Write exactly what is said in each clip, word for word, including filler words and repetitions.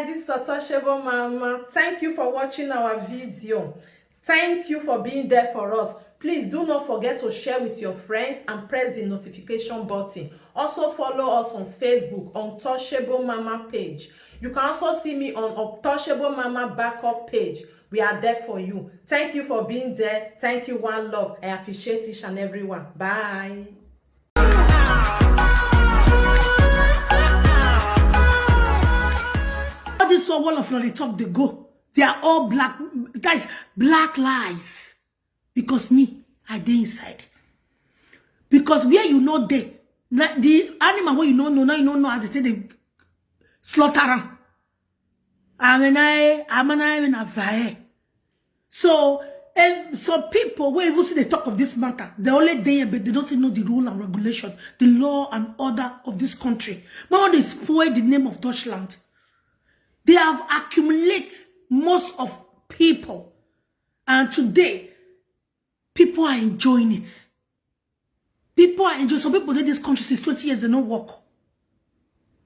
This is Untouchable Mama. Thank you for watching our video. Thank you for being there for us. Please do not forget to share with your friends and press the notification button. Also follow us on Facebook, Untouchable Mama page. You can also see me on Untouchable Mama backup page. We are there for you. Thank you for being there. Thank you, one love. I appreciate each and every one. Bye. All this one, all of them, they talk, they go. They are all black, that is black lies. Because me, I dey inside. Because where you know dey, na the animal wey you no know, now you no know as they take dey slaughter am. Amenae, amanae na vae. So, and some people wey even see the talk of this matter, they only dey here, but they don't still know the rule and regulation, the law and order of this country. But when they spoil the name of Dutchland, they have accumulated most of people. And today, people are enjoying it. People are enjoying. Some people dey this country since twenty years, they no work.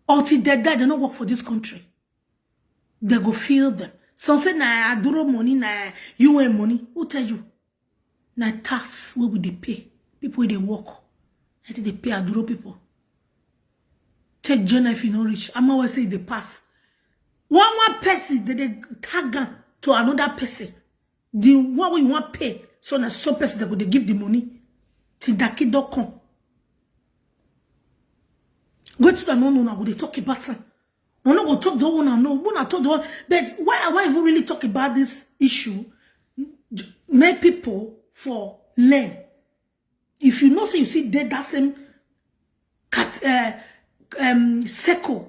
Until they die, they no work for this country. They go feel them. Some say na Aduro money, na U N money. Who tell you? Na tax wey we dey pay. People wey dey work, I think they pay Aduro people. Take journal if you no reach. I'm always say they pass. One one person, they dey tag am to another person. The one wey you wan pay, so na so person they go dey give the money. Till that kid don come. Wetin I no know, I go dey talk about am. I no go talk the one I know. When I talk the one, but why I wan even really talk about this issue? J- Make people for learn. If you know say you see dey that same cat, uh, um, circle,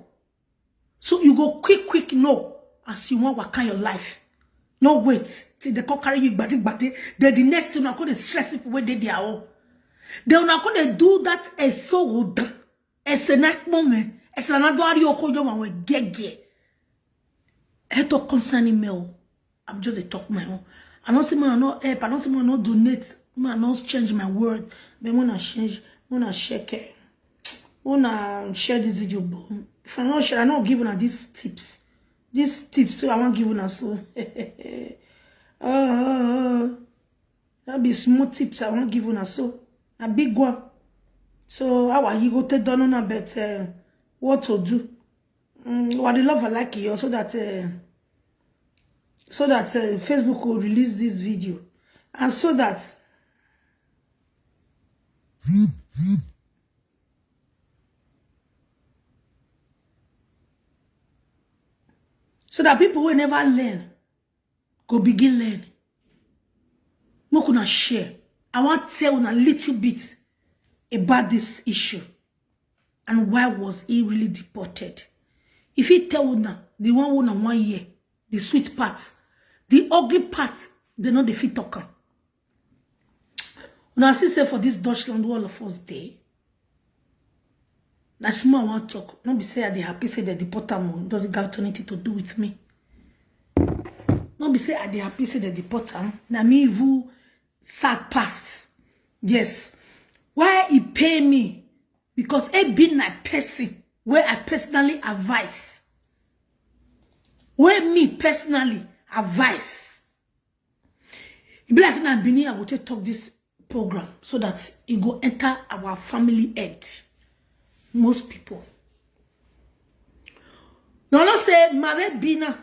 so you go quick quick know as you wan waka your life. No wait till they come carry you gbadi gbadi. Then the next thing, una come dey stress people wey dey their own. Then una come dey do that eso wodan. Ese na kpon me. Ese na do ari oko yo ma we gege. E to concerning me o. I'm just a talk my own. I don't see man no help. I don't see man no donate. Man no change my word. But when I change, when I check it, when I share this video, boom. If I not share, I not give una these tips. These tips, so I won't give una so. Oh, that be small tips I won't give una so. A big one. So how are you go take down on a bet? Uh, what to do? Mm, what the love I like you so that uh, so that uh, Facebook will release this video, and so that so that people will never learn, go begin learn. Make una share. I want tell una little bit about this issue and why was he really deported. If he tell una the one una one year, the sweet part, the ugly part, they know they fit talk am. Una see say for this Dutchland, all of us dey. Na small I wan talk. No be say I dey happy say they deport am o. Doesn't got anything to do with me. No be say I dey happy say they deport am. Na me even sad past. Yes. Why he pay me? Because he be my person where I personally advise. Where me personally advise. E be like say na Benin I go take talk this program so that e go enter our family head. Most people. No, no say Mare Bina.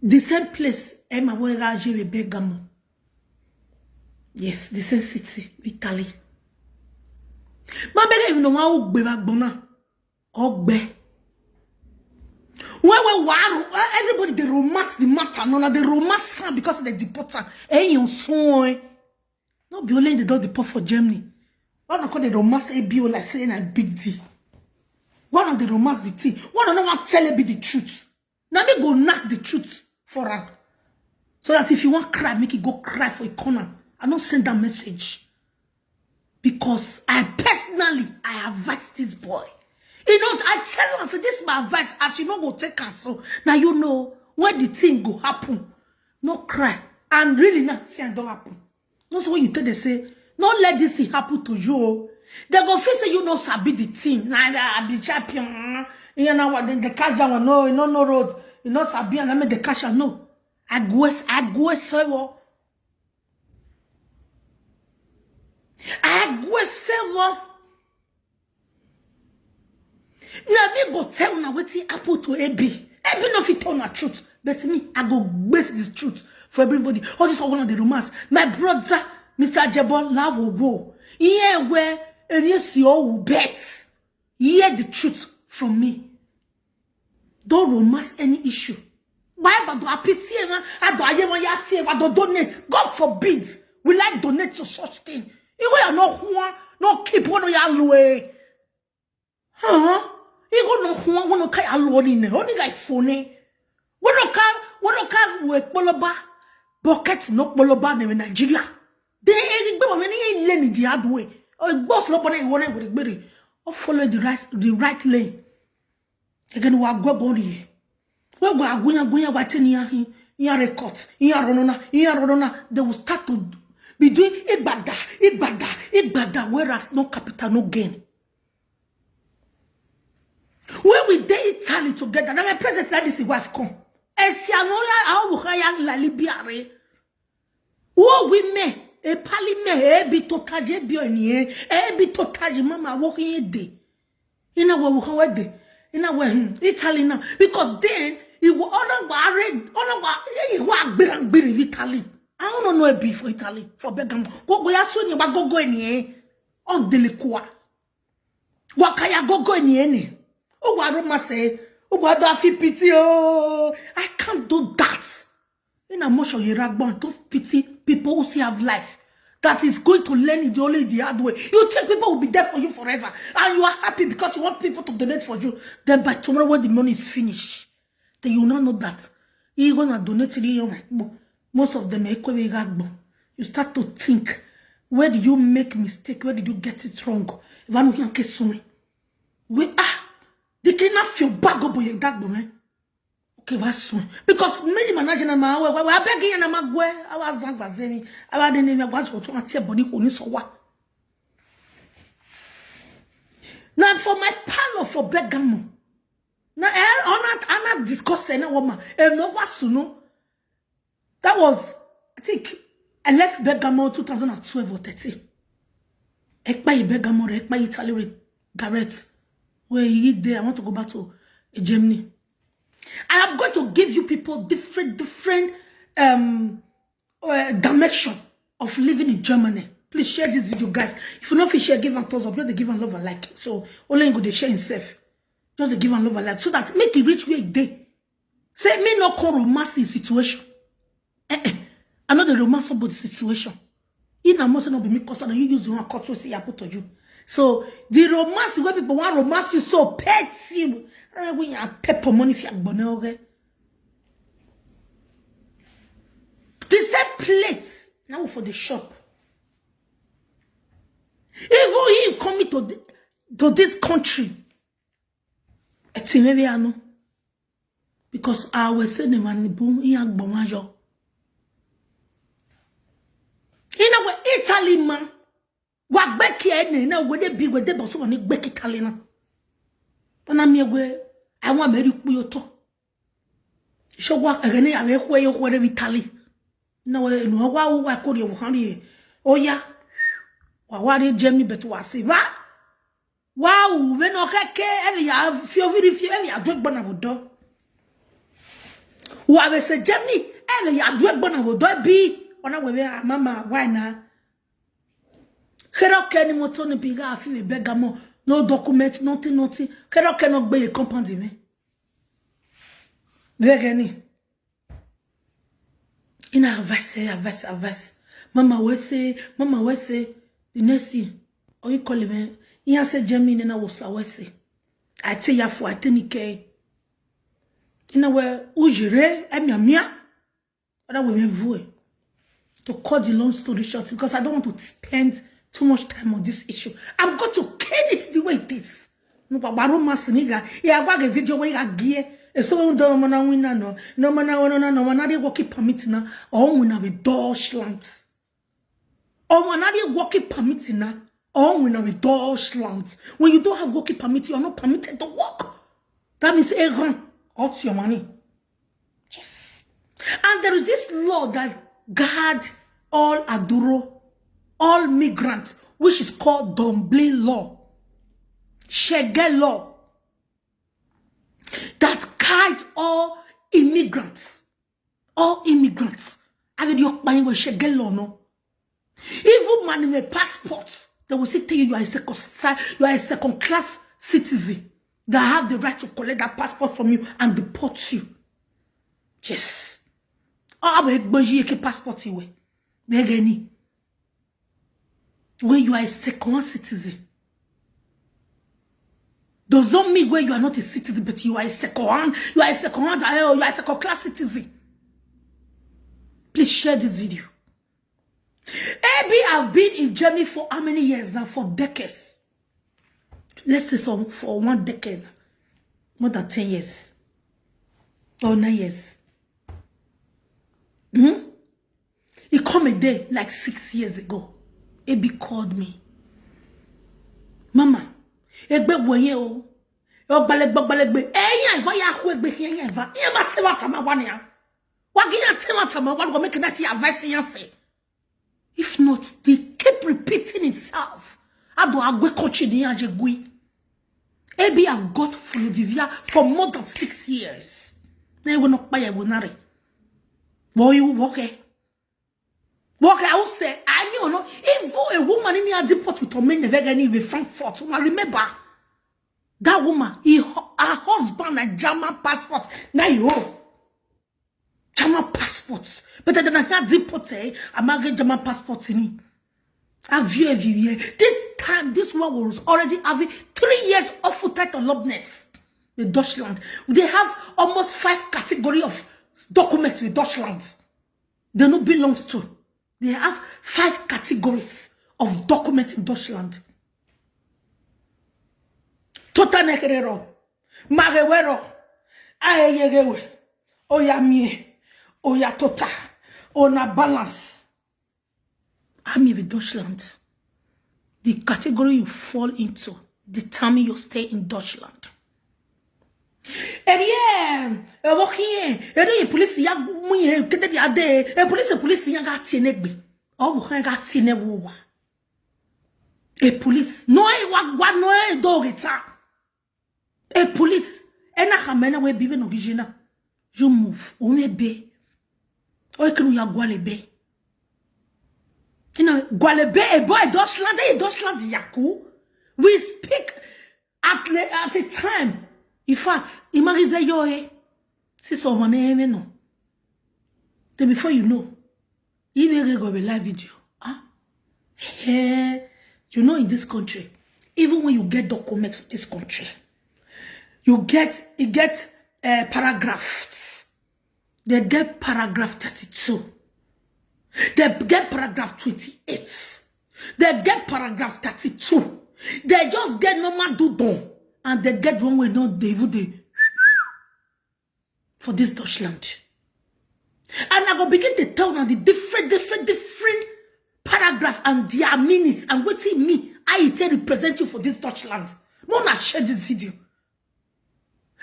The same place Emma Wega Jere Bergamo. Yes, the same city, Italy. My beggar, you know, my old baby, Ogbe. When we war, everybody they romance the matter. No, no, they romance am because they deport am. Eh, you so eh. No be only they don't deport for Germany. Why not call the romance A B O like saying a big deal? Why not the romance the thing? Why not no one tell it be the truth? Now me go knock the truth for her. So that if you want cry, make it go cry for a corner. I don't send that message. Because I personally, I advise this boy. You know, I tell him, I say, this is my advice. As you know, go take am so. Now you know when the thing go happen. No cry. And really now, see, it don't happen. No say when you tell them, say, no let this thing happen to you o. They go feel say you no sabi the thing. Na I be champion. You know what? They catch that one. No, you no know road. You no sabi, and I make the catch am. No. Agwe, agwe sewo. Agwe sewo. Na me go tell una wetin happen to A B. A B no fit tell una truth, but me, I go base this truth for everybody. All this one of the romance. My brother, Mister Ajebon, la wo wo. Yeah, where any see all bet. Hear the truth from me. Don't romance any issue. Why but do apiti and I do aye one ya tie, I do donate. God forbid. Will I donate to such thing? You are no one, no keep one ya loe. Huh? You go no one, one no kai alone in. Only like phone. One no car, one no car we poloba. Bucket no poloba in Nigeria. They egg when any lady the hard way. Oh, boss no body one with the berry. Or follow the right, the right lane. Again, wa gwa gori. Wa gwa gunya gunya wa teni ya hi. Ya record. Ya ronona. Ya ronona. They will start to be doing igbada, igbada, igbada. Whereas no capital, no gain. When we dey Italy together, now my president and his wife come. Esianola awo haya la Libya re. Wo women, e pali me, e bi to taje bi oni e, e bi to taje mama wo kin de. Ina wo wo kan we de. Ina we hmm, Italy now. Because then, he will honor wa re, honor wa, he wa gbera gbera Italy. I don't know a be for Italy, for Bergamo. Go go ya so ni wa go go ni e. O dele kwa. Wa kaya go go ni e ni. O wa romance. O wa do afi pity o. I can't do that. In a motion, you rag bond, don't pity people who still have life. That is going to learn it only the hard way. You think people will be there for you forever, and you are happy because you want people to donate for you. Then by tomorrow, when the money is finished, then you will not know that. You gonna donate to the young people. Most of them, eh, kwe rag bond. You start to think, where do you make mistake? Where did you get it wrong? If I don't hear kiss me, we ah, the cleaner feel bag up on your dad, man. Okay, what's one? Because many manager na ma we we abeg you na ma gwe. Our zang was zemi. Our the name was to to tie body ko ni so wa. Now for my palo for Bergamo. Now I not I not discuss any woman. And no was no. That was, I think, I left Bergamo two thousand and twelve or thirteen. Ekpa Bergamo, Ekpa Italy, Gareth. Where he there, I want to go back to Germany. I am going to give you people different, different um uh, dimension of living in Germany. Please share this video, guys. If you know if you share, give a thumbs up. Just give a love and like. So only you go to share himself. Just give a love and like so that make it reach where it day. Say me no come romance in situation. Eh, eh. I know the romance about the situation. In a must not be me cause you use your cut to see I put to you. So the romance where people want romance you so petty. Eh, when you pepper money if you are born okay. The same plate now for the shop. Even him coming to the, to this country. It's maybe I know. Because I will say the man boom in Agbomajo. In a way, Italy man. Wa gbeki ene na we de bi we de bosu ni gbeki Italy na. Bana mi we I want me ku yo to. So wa ere ni ave ku yo ku de Italy. Na we no wa wa ko de wo kan ri. Oya. Wa wa de Germany but wa si. Wa Wow, we no keke, ebe ya fio viri fio, ebe ya dwe gbona bodo. Wa we se Germany, ebe ya dwe gbona bodo bi. Ona we we mama why na? Kero ke ni moto ni biga afi we Bergamo, no document, nothing, nothing. Kero ke no gbe ye compound me. Begeni. Ina advice, eh, advice, advice. Mama we say, mama we say, the next thing, or you call him, eh? He say Germany na was I say. I tell you for I tell you. Ina we ujire, emi amia. Other women vue. To cut the long story short, because I don't want to spend too much time on this issue. I'm going to kill it the way it is. No, but romance nigga. Yeah, I got a video where I gear. And so don't wanna win no. No man, no, no, no, no, no, they working permit now. Or when I be door schlanks. Or when I they working permit now. Or when we Dutch land, when you don't have working permit, you are not permitted to work. That means, Aaron, what's your money? Yes. And there is this law that guard all Aduro, all migrants, which is called Dublin law, Shege law, that guides all immigrants. All immigrants. I mean, you're buying with Shege law, no? Even man in a passport, they will still tell you you are a second, you are a second class citizen that have the right to collect that passport from you and deport you. Yes. How about Egboji Eke passport you wear? Begeni. When you are a second citizen, does not mean when you are not a citizen, but you are a second hand, you are a second hand, eh, you are a second class citizen. Please share this video. A B have been in Germany for how many years now? For decades. Let's say some for one decade, more than ten years or nine years. Hmm? It come a day like six years ago. A B called me. Mama, egbe woye o. Ogbalegbe, ogbalegbe. Eyan eva ya ku egbe, eyan eva. Eyan ma te wa tama wa ni a. Wa gi ya te wa tama wa, go make that advice yan say. If not, they keep repeating itself. Ado agwe kochi ni aje gui. A B have got Flodivia for more than six years. Na ewe no pa ewe nare. Boy, you work eh? Work, I will say, I knew no. Even a woman in the deport with a man, never any way Frankfurt. I remember that woman, he, her husband, a German passport. Now you German passport. But then I had deport, eh? I'm not get German passport in. Have you everywhere? This time, this one was already having three years of full title lobness with Deutschland. They have almost five category of documents with Deutschland. They no belongs to. They have five categories of documents in Deutschland. Tota nekerero, magewero, aeyegewe, oya mie, oya tota, ona balance. Army with Deutschland. The category you fall into determine your stay in Deutschland. Erie, ewo kiye, eri police ya mu ye kete bi ade, e police, police ya ga tie negbe. O wo kan ga tie ne wo wa. E police, no e wa wa no e do geta. E police, e na kamena we bibe no gijina. You move, o me be. O e kenu ya gwale be. You know, gwale be, e boy Deutschland, e Deutschland yaku. We speak at, le- at a time. In fact, imagine say yo eh. Si so one eh no. Then before you know, you may go be live video. Ah, hey, you know, in this country, even when you get document for this country, you get you get uh, paragraphs. They get paragraph thirty-two. They get paragraph twenty-eight. They get paragraph thirty-two. They just get normal do done. And they get one way, no, they even they for this Dutchland. And I go begin to tell now the different, different, different paragraph and their meanings and what it mean. I tell represent you for this Dutchland. Mona share this video.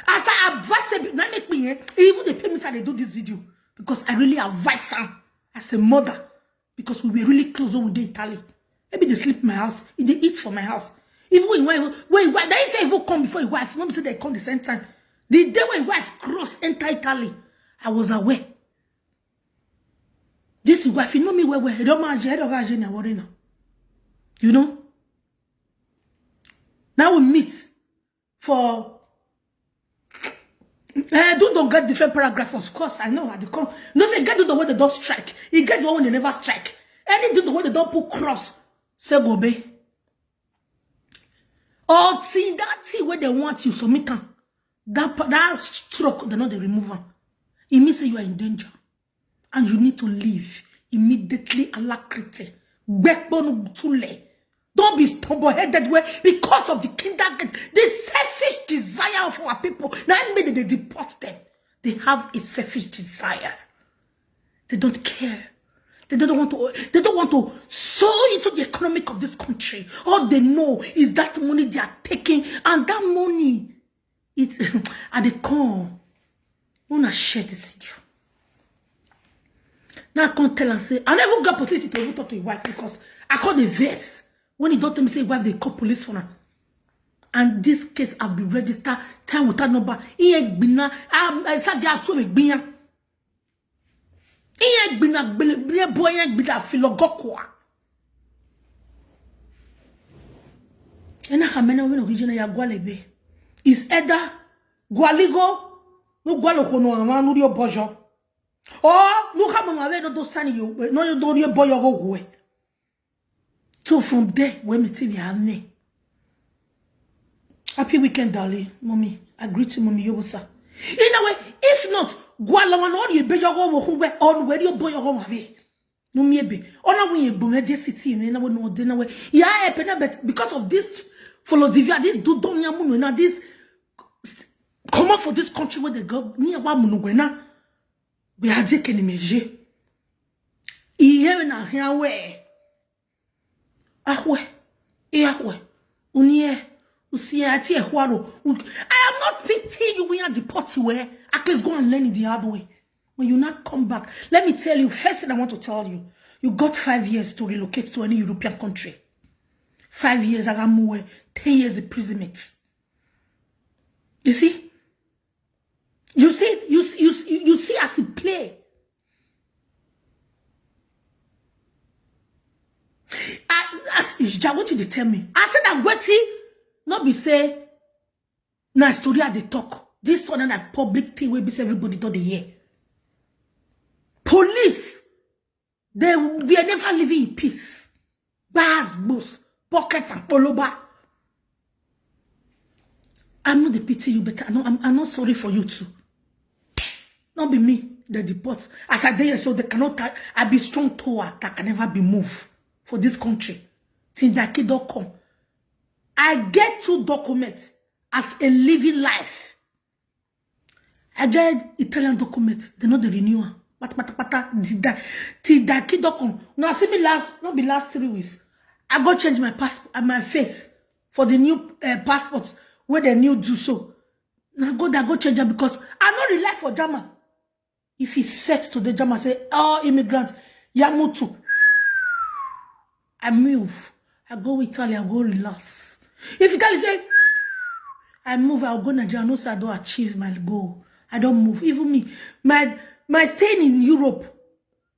As I advise them, now make me eh, even the parents I do this video because I really advise them as a mother because we were really close when we dey Italy. Maybe they sleep in my house, if they eat for my house. Even when when when wife, they say even come before your wife, not say they come the same time. The day when wife cross enter Italy, I was aware. This wife, you know me well well. Don't mind, don't worry now. You know. Now we meet for eh, do don't get different paragraph, of course. I know how they come. No say get do the way they don't strike. You get the one they never strike. Any do the way they don't put cross. Say go be. All thing that thing where they want you submit am. That pa- that stroke they not the remove am. It means say you are in danger. And you need to leave immediately. Alacrity. Gbekponu tule. Don't be stubborn-headed way because of the kindergarten, the selfish desire of our people. Now I made they deport them. They have a selfish desire. They don't care. They don't want to, they don't want to sow into the economic of this country. All they know is that money they are taking, and that money, it, and they come. Wanna share this video. Now I can't tell and say, I never got opportunity to even talk to your wife because I call the verse. When he don't tell me say wife, they call police for now. And this case have been registered time without number. Iye gbina, um, eh, sa dia tu me gbina. Iye gbina, gbele, gbele, boy, iye gbina, filogokwa. Ena kamena wino kijina ya gwalebe. Is either gwaligo, no gwalo kono ama no dio bojo. Or no kama no ave no do sani yo, no yo do dio boyo go gwe. So from there, when me T V have me. Happy weekend, darling. Mommy, I greet you, Mommy Yobosa. In a way, if not, gwala wan or you be your go wo we on where you boy your go ave. No me be. Ona we you bun je city in a way no de na way. Yeah, e pena bet because of this follow the via this do don ya munu na this come up for this country where they go near wa munu we na. We are taking me je. Iye na here we. Ahwe. Iye ahwe. Unie. Usie ati ehwaro. U- I am not pitying you when you deport you where. At least go and learn it the hard way. When you not come back, let me tell you, first thing I want to tell you, you got five years to relocate to any European country. Five years, Aramue, ten years imprisonment. You see? You see, you, you, you see as he play. I, as Ija, what did they tell me? I said that waiting, not be say, na story I dey talk. This one na public thing wey be say everybody don dey hear. Police, they were never living in peace. Bars, boost, pocket and poloba. I'm not the pity you, but I know, I'm, I'm not sorry for you too. Not be me, they deport. As I dey here, so they cannot. I, I be strong tower that can never be moved for this country. Till that kid don't come. I get two documents as a living life. I get Italian documents. They know the renew am. Pata pata pata. Till that, till that kid don't come. Now see me last, not be last three weeks. I go change my passport and my face for the new uh, passport where the new do so. Now go that go change am because I no rely for German. If he set to the German say all immigrants, Yamutu, I move. I go Italy, I go relax. If Italy say I move, I'll go Nigeria. I know say I don't achieve my goal. I don't move. Even me, my my staying in Europe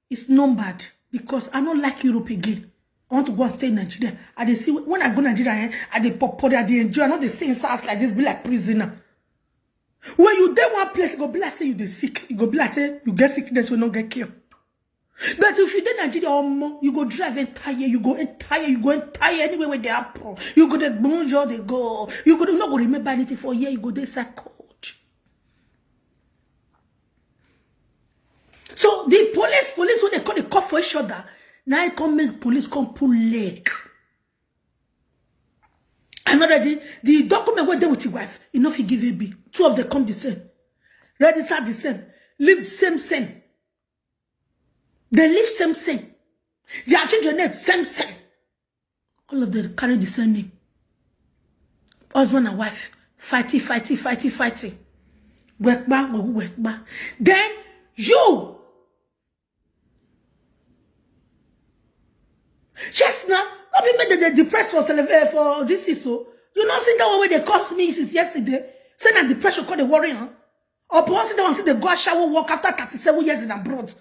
is numbered because I don't like Europe again. I want to go and stay in Nigeria. I dey see when I go Nigeria, eh, I dey pop, I dey enjoy. I know they stay in house like this, be like prisoner. When you dey one place, you go be like say you dey sick. You go be like say you get sickness, will not get cure. But if you dey Nigeria, omo, you go drive entire, you go entire, you go entire anywhere where they happen. You go dey bonjour, they go. You go not go remember anything for a year. You go dey so cold. So the police, police when they call the call for each other, now I come make police come pull leg. Another thing, the document where they with your wife, you know if you give a B, two of them come the same, register the same, live same same. They live same same. Their children name same same. All of them carry the same name. Husband and wife fighting, fighting, fighting, fighting. Wekba, wekba. Then you Yes, now, not be made the depressed for tele- eh, for this is so. You know, see that one where they cost me since yesterday. Say that depression called the worry, huh? Or once that one see the go shower work after thirty-seven years in abroad.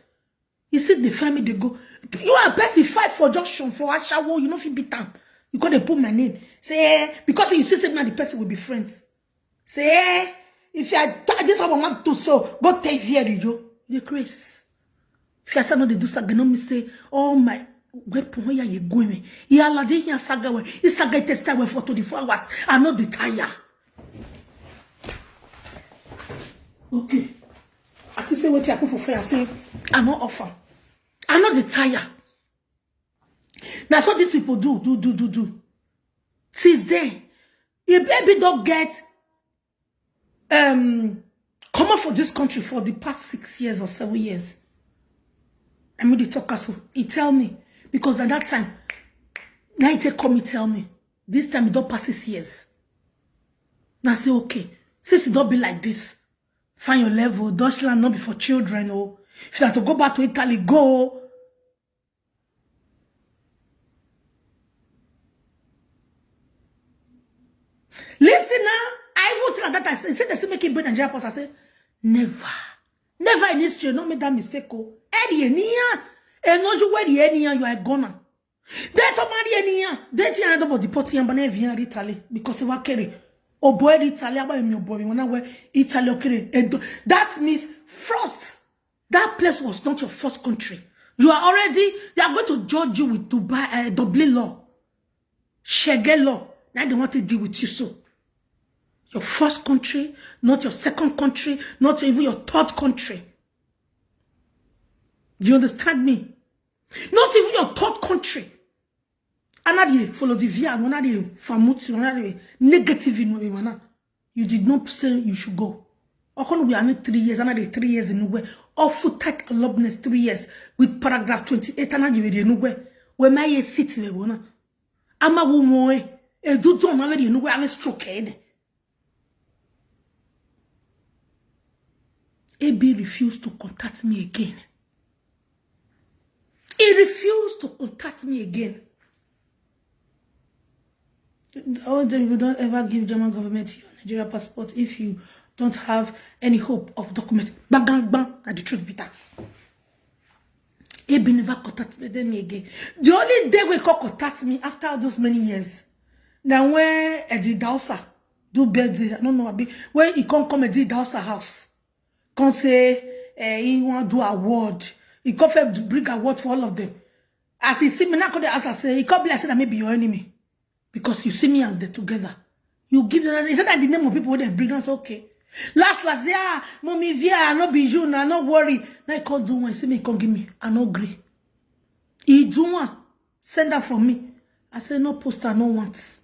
You see the family they go. You are best in fight for junction for a shower. You know if you beat them. You call they put my name. Say eh, because you see say me and the person will be friends. Say eh, if you are this one want to so go take here you. You craze. If you say no, they do something. No me say, oh my weapon where you going? Yeah, la dey here saga we. He saga test time for twenty-four hours. I know the tire. Okay. I think say what happen for fair. Say I no offer. I know the tire. Now so these people do do do do do. Since then, a baby don't get um come up for this country for the past six years or seven years. I mean the talker so he tell me because at that time, now he take come he tell me. This time he don't pass six years. Now I say okay, since it don't be like this, find your level. Dutchland not be for children. Oh, if you have to go back to Italy, go. Listen now. I even tell that I say, say they still make it bring Nigeria pass. I say, never. Never in history, not make that mistake. Oh, Eddie Enia. And not you where the Enia, you are gonna. They to marry Enia. They think I don't deport him, but never Italy. Because he was carry. Oh boy, Italy, about him, your boy, when I wear Italy, okay. That means first, that place was not your first country. You are already, they are going to judge you with Dubai, uh, Dublin law. Shege law. Now they want to deal with you so. Your first country, not your second country, not even your third country. Do you understand me? Not even your third country. Another follow the via, another famuti, another negative in mana. You did not say you should go. Okon we are three years, another three years in Uwe. Ofu tech alumnus three years with paragraph twenty-eight, and you in Uwe. Where my year sits in Wona. I'm a woman. A do don't already in Uwe, I'm a stroke. Eh? A B refused to contact me again. He refused to contact me again. All the people don't ever give German government your Nigeria passport if you don't have any hope of document. Bang, bang, bang, and the truth be that. A B never contact me, me again. The only day we could contact me after all those many years. Now when Eddie Dausa do birthday, I don't know, abi, when he come come Eddie Dausa house, come say eh, he want do award. He come first bring award for all of them. As he see me, now come dey ask, I say, he come be like say that maybe your enemy. Because you see me and they together. You give them, he said that the name of people wey they bring us, okay. Last, last, yeah, mommy, Via, I no be you, now no worry. Now he come do one, he see me, he come give me, I no agree. He do one, send that for me. I say, no poster, no want.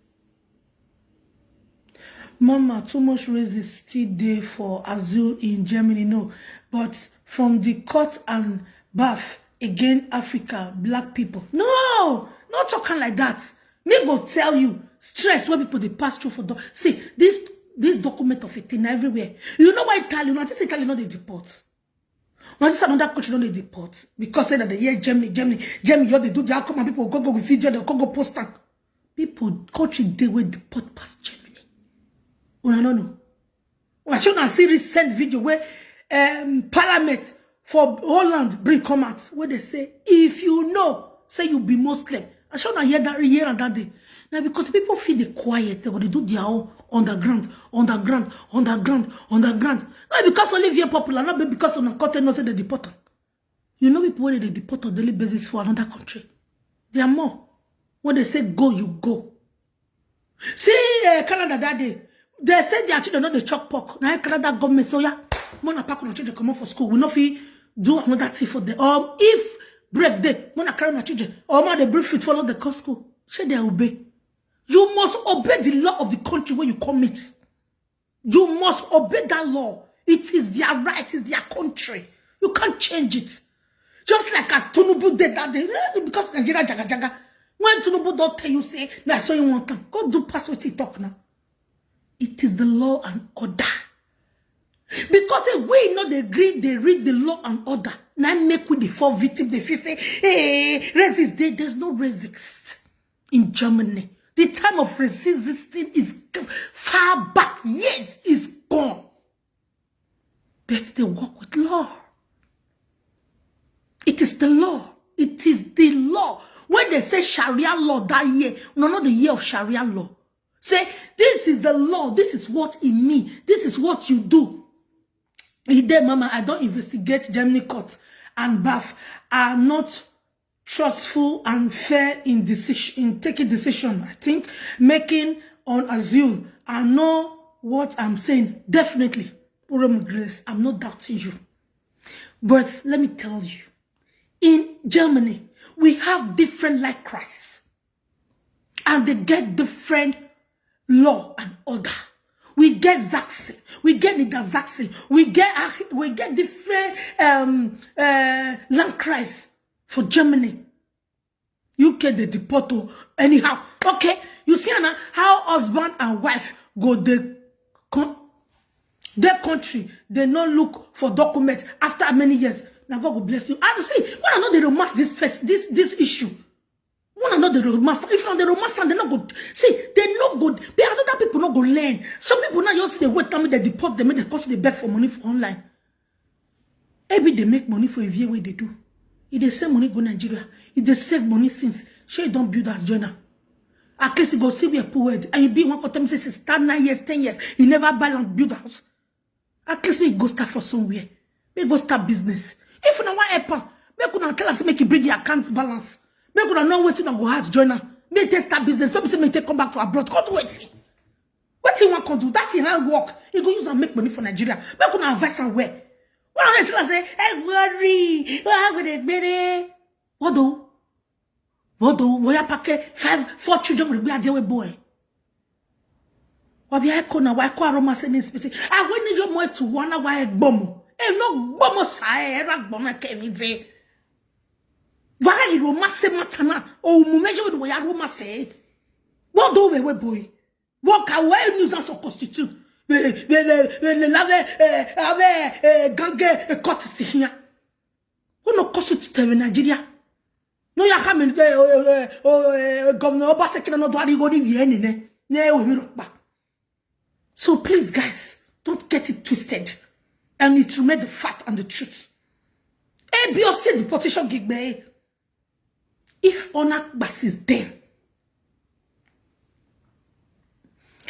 Mama, too much racism still there for Azul in Germany, no. But from the cut and bath again, Africa, black people. No, not talking like that. Me go tell you, stress where people they pass through for do- see this this document of a thing everywhere. You know why Italian? I just Italian not they deport. When this another country don't they deport because say that the year Germany, Germany, Germany, you they do their come and people go go with video, they go go post them. People country they will deport past Germany. Una no know. I should not see recent video where um, Parliament for Holland bring come out where they say if you know say you be Muslim. I should not hear that hear that day. Now because people feel the quiet, they go they do their own underground, underground, underground, underground. Not because Olivier popular, not because on a cotton no say they deport them. You know people when they deport on daily basis for another country. They are more. When they say go, you go. See uh, Canada that day. They said their children not the chop pork. Now Canada government so yeah, mona pack on children come out for school. We not feel do another thing for them. Um, if break day, mona carry my children. Or man they bring food follow the cost school. Should they obey? You must obey the law of the country where you commit. You must obey that law. It is their right, it's their country. You can't change it. Just like as Tunubu did that day, eh, because Nigeria jaga jaga. When Tunubu don't tell you, say, that's what you want to go do pass what he talk now. It is the law and order. Because if we not agree, they read the law and order. Now make with the four victims, they feel say, hey, resist. There's no resist in Germany. The time of resistance is far back. Yes, it's gone. But they work with law. It is the law. It is the law. When they say Sharia law that year, no, not the year of Sharia law. Say, this is the law. This is what it means. This is what you do. He there, Mama, I don't investigate Germany court and bath are not trustful and fair in decision in taking decision. I think making on Azul. I know what I'm saying. Definitely, Urum Grace, I'm not doubting you. But let me tell you, in Germany, we have different like Christ, and they get different law and order. We get Zaxi, we get Niedersachsen, we get we get different um uh, Landkreis. for Germany. U K dey deport o anyhow. Okay, you see now how husband and wife go dey con dey country, they no look for document after many years. Now God go bless you. I see when I know they romance this person, this this issue. When I know the romance, if not the romance, they no go see. They no go. Be another people no go learn. Some people now just dey wait. Tell me they deport them, they cause they beg for money for online. Maybe they make money for a V A way they do. If they send money go Nigeria, if they save money since, she don't build as joiner. At least you go see where poor head. And you be one quarter say sister nine years, ten years. You never buy and build house. At least we go start for somewhere. We go start business. If you want help, make una tell us make you bring your account balance. Make una know wetin una go hard join am. Make take start business. Some say make take come back to abroad. Come do wetin? Wetin you wan come do? That thing hard work. You go use and make money for Nigeria. Make una invest am well. When I tell us say, hey, worry, why would they gbere? What do? What do? What ya pack five, four children with a boy? Wabia kona wa kwa Roma sene spiti. I went in your moy to one wa egbomo. E no gbomo sa era gbomo kevide. Wa iro ma se matana. O mu mejo do ya Roma se. What do we we boy? What can we nuisance of constitute? We we we we lave eh ave eh gange eh court si here. Who no constitute in Nigeria? No ya come in eh oh eh oh eh governor Obaseki no do ari go ni vie ni ne. Ne o mi ro pa. So please, guys, don't get it twisted. And it remain the fact and the truth. A B O C deportation gig be. If honor passes them,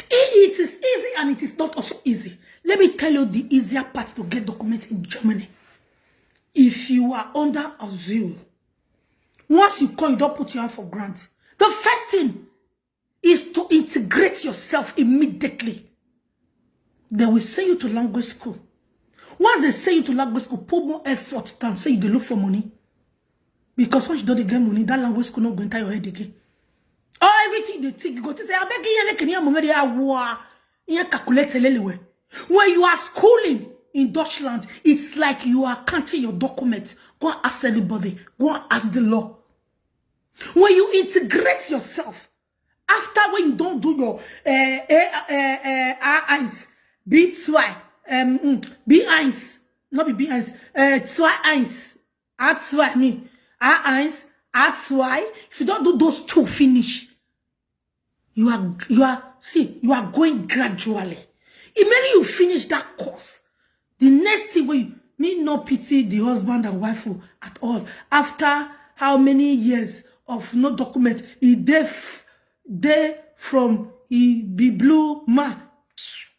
it is easy and it is not also easy. Let me tell you the easier part to get documents in Germany. If you are under asylum, once you come, you don't put your hand for grant. The first thing is to integrate yourself immediately. They will send you to language school. Once they send you to language school, put more effort than say you dey look for money. Because once you don't get money, that language school not going to your head again. Or everything they think, you go to say, I beg you, you can hear money, I war. You calculate a little way. When you are schooling in Dutchland, it's like you are counting your documents. Go and ask anybody. Go and ask the law. When you integrate yourself, after when you don't do your uh, uh, uh, uh, eyes, B two I, um, mm, B eyes, not be B eyes, uh, two eyes, R two I, I mean, R eyes, R two I. If you don't do those two finish, you are you are see you are going gradually. Immediately you finish that course, the next thing wey me no pity the husband and wife o at all. After how many years of no document, e dey dey from e be blue man.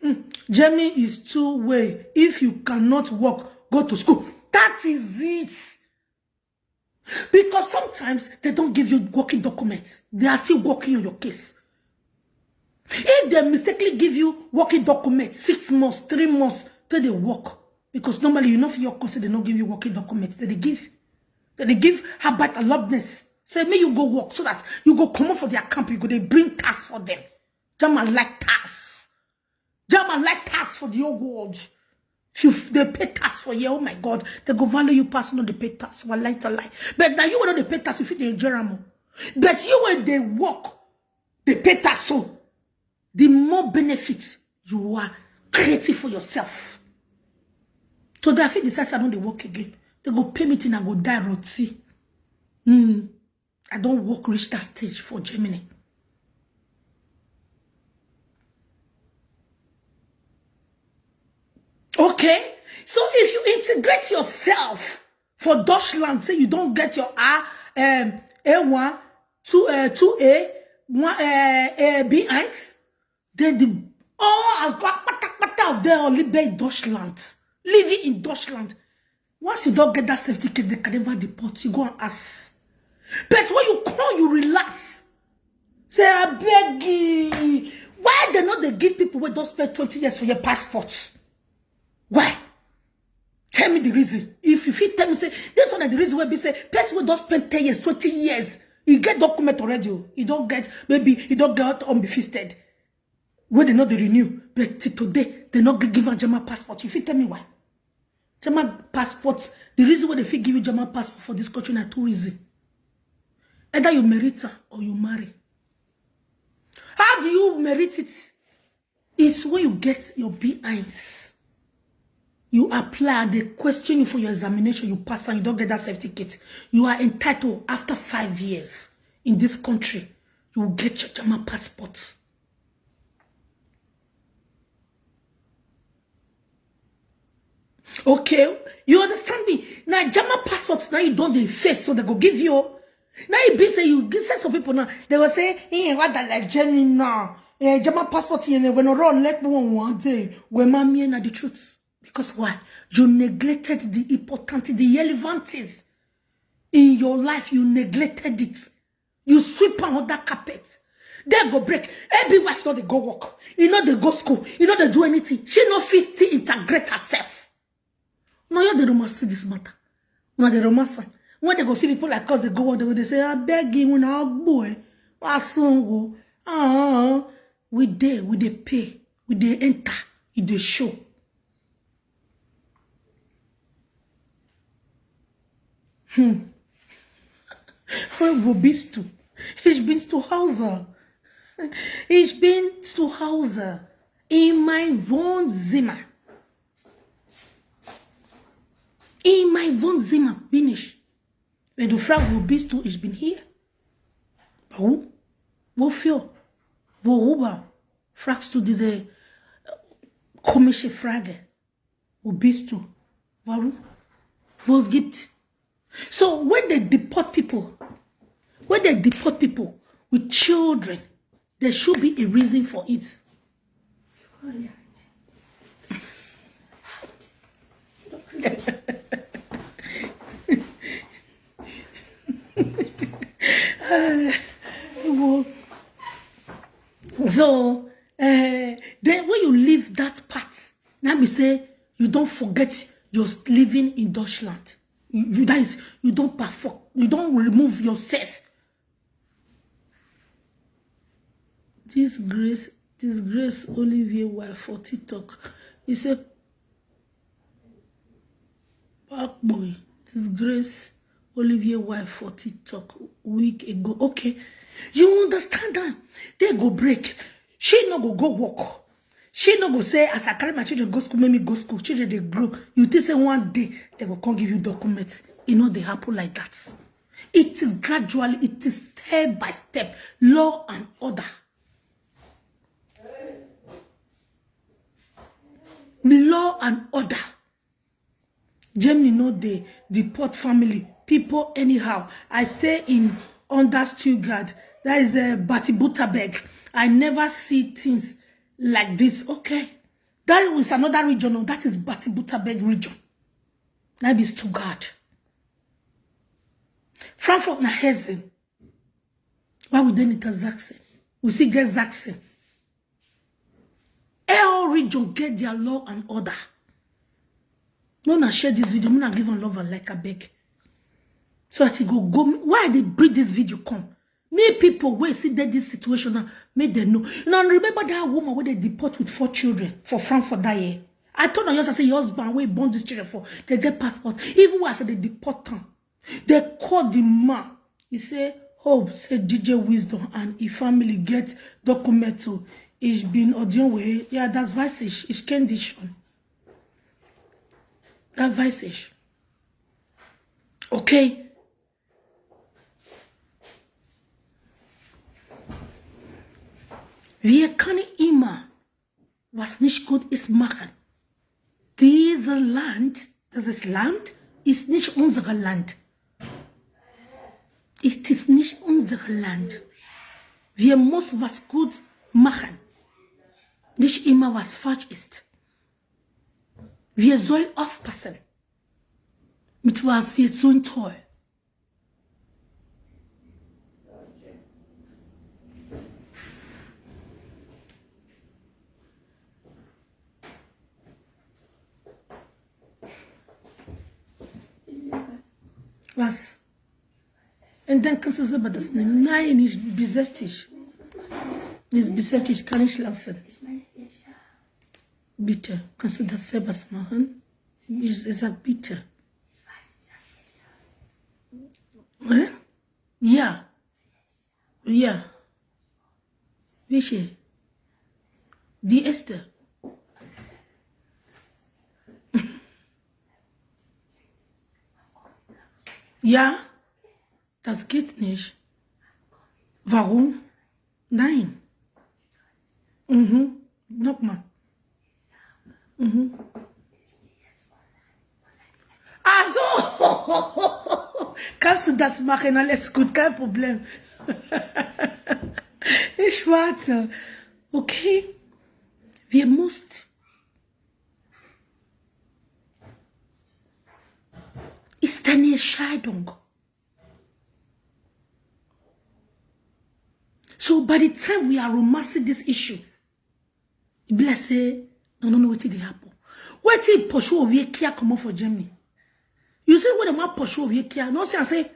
Mm, Jamie is two way. If you cannot work, go to school. That is it. Because sometimes they don't give you working documents. They are still working on your case. If they mistakenly give you working documents, six months, three months, till they work. Because normally you know for your case, they don't give you working documents. They, they give they, they give her back allowance. Say may you go work so that you go come up for their camp, you go they bring tax for them. German like tax. German like tax for the whole world. If you they pay tax for you, oh my God, they go value you pass no they pay tax. One light a lie. But now you will not they pay tax if you they enjoy am. But you when they work, they pay tax so the more benefit you are creating for yourself. So that if you decide I don't work again, they go pay me till I go die roti. Hmm. I don't work reach that stage for Germany. Okay, so if you integrate yourself for Dutchland, say you don't get your R um, A one, two uh, two A, one uh, uh, B S, then the all of them only be in Dutchland, living in Dutchland. Once you don't get that safety case, they can never deport you. Go and ask. But when you come, you relax. Say I beg you. Why they not they give people who don't spend twenty years for your passport? Why? Tell me the reason. If you feel tell me say this one is the reason why be say person who don't spend ten years, twenty years, you get document already. You don't get maybe you don't get unbefisted. Where they not they renew, but till today they not give a German passport. If you tell me why, German passport. The reason why they fit give you German passport for this country na two reason. Either you merit am or you marry. How do you merit it? It's when you get your B Is. You apply and they question you for your examination. You pass and you don't get that certificate. You are entitled after five years in this country. You will get your German passport. Okay, you understand me? Now German passport now you don't dey face, so they go give you. Now you be say you give say some people now they will say, "Hey, what that like Germany now? Eh, German passport here when run let one one day." When mommy na the truth, because why? You neglected the important, the relevant things in your life. You neglected it. You sweep am under carpet. They go break. Every wife no dey go work. You know they go school. You know they do anything. She no fit still integrate herself. Now you the romance see this matter. Now the romance am. When they go see people like us, they go work, they go they say, "I beg you, una ogbo eh. Wa sun wo." Ah, we dey, we dey pay, we dey enter, e dey show. Hmm. Wo bist du? Ich bin zu Hause. Ich bin zu Hause. In my Wohnzimmer. In my Wohnzimmer bin ich. Wenn du fragst, wo bist du? Ich bin hier. Warum? Wofür? Worüber? Fragst du diese äh, komische Frage? Wo bist du? Warum? Wo es gibt? So when they deport people, when they deport people with children, there should be a reason for it. So uh, then when you leave that part, now we say you don't forget you're living in Deutschland. You, you that is you don't perform, you don't remove yourself. This Grace, this Grace Olivier wife for TikTok. He said, "Black boy, this Grace Olivier wife for TikTok week ago." Okay, you understand that? They go break. She no go go work. She no go say, "As I carry my children go school, make me go school." Children they grow. You think say one day they go come give you documents. It no they happen like that. It is gradually, it is step by step. Law and order. The law and order. Germany no dey deport family people anyhow. I stay in under Stuttgart. That is a Baden-Württemberg. I never see things like this. Okay. That is another region. Oh, that is Baden-Württemberg region. That is Stuttgart. Frankfurt na Hessen. Why we dey Niedersachsen? We still get Sachsen. All region get their law and order. No na share this video, no na give am love and like, I beg. So that it go go. Why they bring this video come? Me people wey see that this situation now, make them know. Now remember that woman where they deport with four children for Frankfurt that year. I told her yesterday, say your husband wey born this children for, they get passport. Even as they deport them, they call the man. He say, "Hope say D J Wisdom and his family get document to. It's been audio way." Yeah, that's vice. It's condition. That vice. Okay. Wir können immer was nicht gut ist machen. Dieses Land, das ist Land, ist nicht unser Land. Es ist nicht unser Land. Wir müssen was gut machen. Nicht immer was falsch ist. Wir sollen aufpassen, mit was wir tun toll. Was? Und dann kannst du selber das nehmen. Nein, nicht beschäftigt. Nicht beschäftigt, kann ich lassen. Bitte, kannst du das selber machen? It's, it's a bitter. Eh? Yeah. Yeah. Which, eh? The Esther. Yeah. Das geht nicht. Warum? Nein. Mhm. Nochmal. Mhm. Also, kannst du das machen? Alles gut, kein Problem. Ich warte. Okay? Wir musst. Ist eine Scheidung. So by the time we are romancing this issue, e be like say no, no, no, wetin dey happen? Wetin pursue Oviekia comot for Germany? You see when the man pursue Oviekia, no say I say,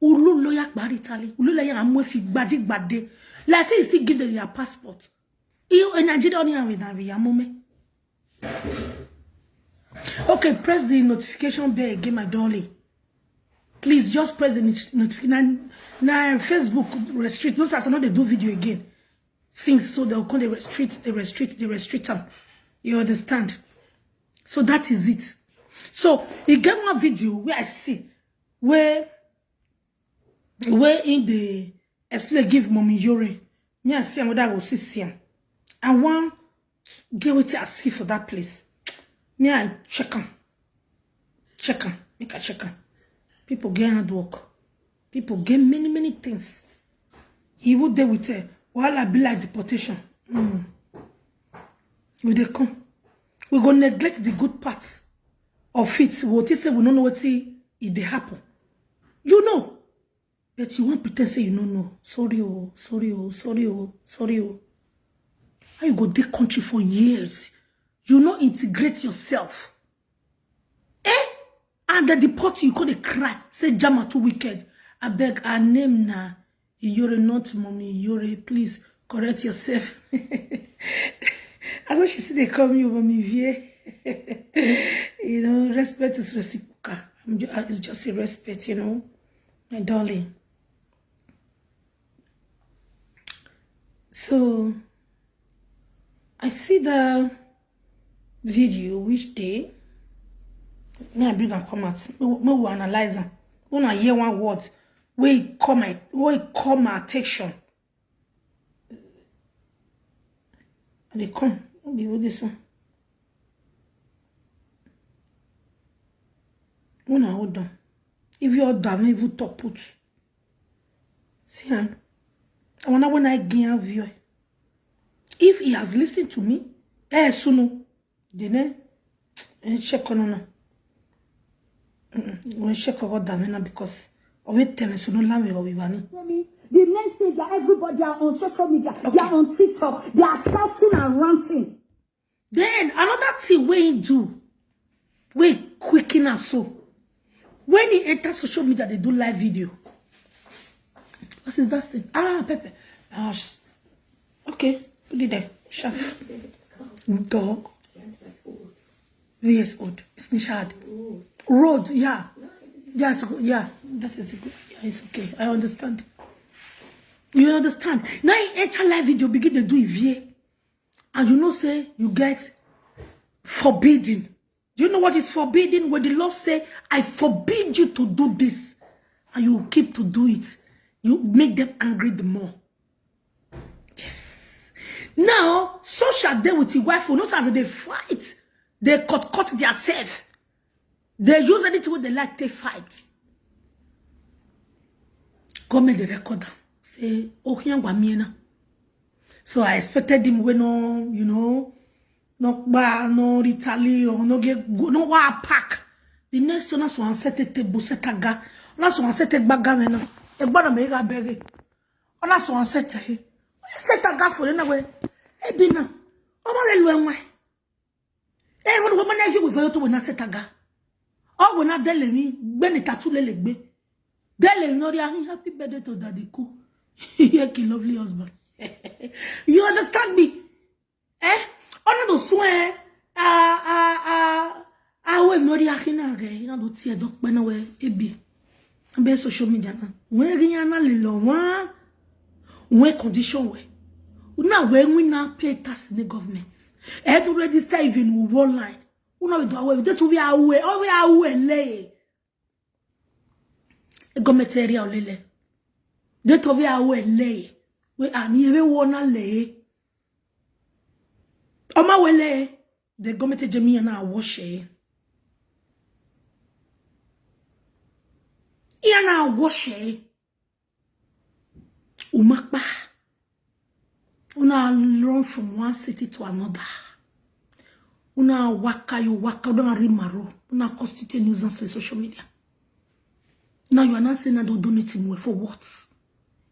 "Ulu lawyer kpari tali, ulu lawyer amu fi gbadi gbadi." Like say he still give them their passport. You a Nigerian, only have a Nigerian moment. Okay, press the notification bell again, my darling. Please just press the notification. Now, now Facebook restrict. Those are not they do video again. Since so they'll come, they restrict, they restrict, they restrict them. You understand? So that is it. So you get one video where I see where where in the explain give Mommy Yore. Me I see am whether I go see see am. I wan get wetin I see for that place. Me I check am. Check am. Make I check am. People get hard work. People get many, many things. Even dey with uh, wahala be like deportation. Mm. We dey come. We go neglect the good part of it. We go think say we no know wetin e dey happen. You know, but you wan pretend say you no know. Sorry o, sorry o, sorry o, sorry o. How you go dey country for years? You no integrate yourself. Eh? And they deport you, you go dey cry. Say Jama too wicked. Abeg, her name na Iyore, not Mommy Iyore. Please correct yourself. As what she see they call me Mommy Vie. You know, respect is reciprocal. I'm ju- uh, it's just a respect, you know, my darling. So I see the video which day. Now I bring and come out. Make we analyze am. When I hear one word, we come my we come my attention. And they come. No be with this one. When I hold on. If you hold on, even talk put. See, huh? I wonder when I give you. If he has listened to me, eh, sunu, then eh, eh, check on no. When check on God damn because of it, tell me so no lamb or we bani. The next thing that everybody are on social media, they are on TikTok, they are shouting and ranting. Then another thing wey he do, wey quicken am so. When he enter social media, they do live video. What is that thing? Ah, Pepe. Ah, sh- okay, put it there. Sharp. Dog. Three years old. It's Nishad. Road, yeah. Yeah, it's, yeah, that is good. Yeah, it's okay. I understand. You understand? Now he enter live video, begin to do Ivie. And you know say you get forbidden. Do you know what is forbidden? When the Lord say, "I forbid you to do this," and you keep to do it, you make them angry the more. Yes. Now, so shall they with the wife, who knows as they fight, they cut cut themselves. They use anything wey they like, they fight. Come make the record am. Say, "Oh, here, Wamiena." So I expected him when no, you know, no ba no retali or no get go no wa pack. The next one so ansete te busetaga. Ona so ansete gbaga me no. E gbọ́dọ̀ me ga bere. Ona so ansete he. Setaga for na we. E bi na. O ma le lu enwe. E wo wo ma na ju we fo to we na setaga. O we na dele mi, gbe ni tatu le le gbe. Dele mi no ri ahin, "Happy birthday to Daddy Cool." Yeki lovely husband. You understand me? Eh? Ona do sun eh. Ah, ah, ah. Ah, we no di akina ge, you know, do tie dok pe na we ebi. Be social media na. We gi yana le lo wa. We condition we. Una we we na pay tax in the government. E to register even we online. Una we do we, they to be awe, o we awe le. E government area olele. They to be awe le. We ani ebe wona le. Oma wele. The government ejemi yana wash e. Yana wash e. Umakpa. Una run from one city to another. Una waka, you waka, una rimaro. Una constitute nuisance in social media. Now you are not saying I don't donate him for what?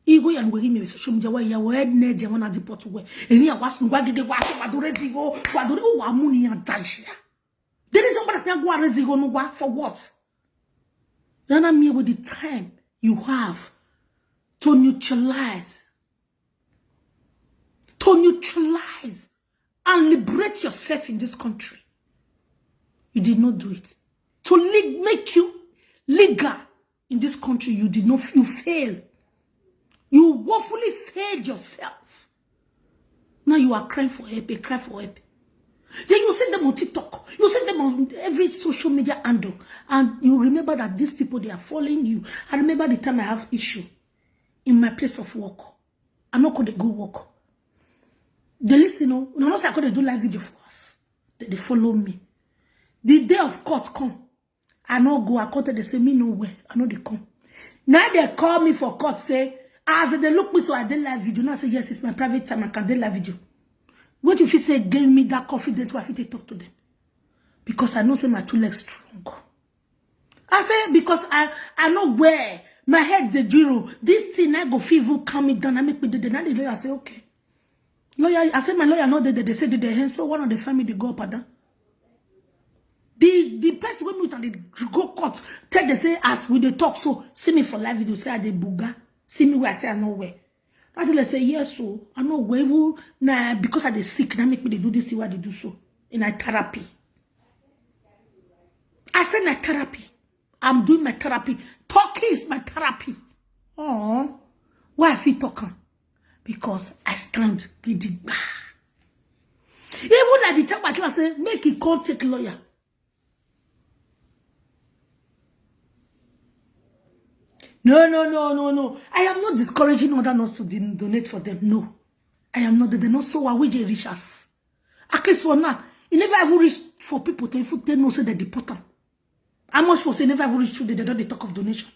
Igo ya ngwe me social media wa ya we ne je wana deport we. Eni ya wasu ngwa gige wa ke wa dore zigo, wa dore wa muni ya dashia. There is somebody that go raise zigo no wa for what? Nana me with the time you have to neutralize, to neutralize and liberate yourself in this country. You did not do it. To le- make you legal in this country, you did not, you fail. You woefully failed yourself. Now you are crying for help, a cry for help. Then you see them on TikTok. You see them on every social media handle. And you remember that these people, they are following you. I remember the time I have issue in my place of work. I'm not gonna go work. They listen, no, no, no, say I could do live video for us. They, they follow me. The day of court come, I no go. I come tell they say me no way. I know they come. Now they call me for court. Say as they look me, so I dey live video. Now I say yes, it's my private time. I can dey live video. What if you say give me that confidence? Why I fit dey talk to them? Because I know say my two legs strong. I say because I I know where my head the zero. This thing I go feel even calm me down. I make me do the now the lawyer say okay. Lawyer, I say my lawyer no dey there. They say they dey hand. So one of the family they go up and down. The the person wey meet and they go court tell they say as we dey talk so see me for live video say I dey buga. See me where I say I no well. I tell her say yes so I no well even na because I dey sick na make me dey do this thing wey I dey do so in a therapy. I say na therapy. I'm doing my therapy. Talking is my therapy. Oh, why I fit talk am? Because I stand gidigba. Even at the time I tell her say make he come take lawyer. No, no, no, no, no. I am not discouraging other nurses to don- donate for them. No, I am not. They not so why we reach us. At least for now, it never even reach for people to even tell no say they deport them. How much for say never even reach today? They don't dey talk of donation.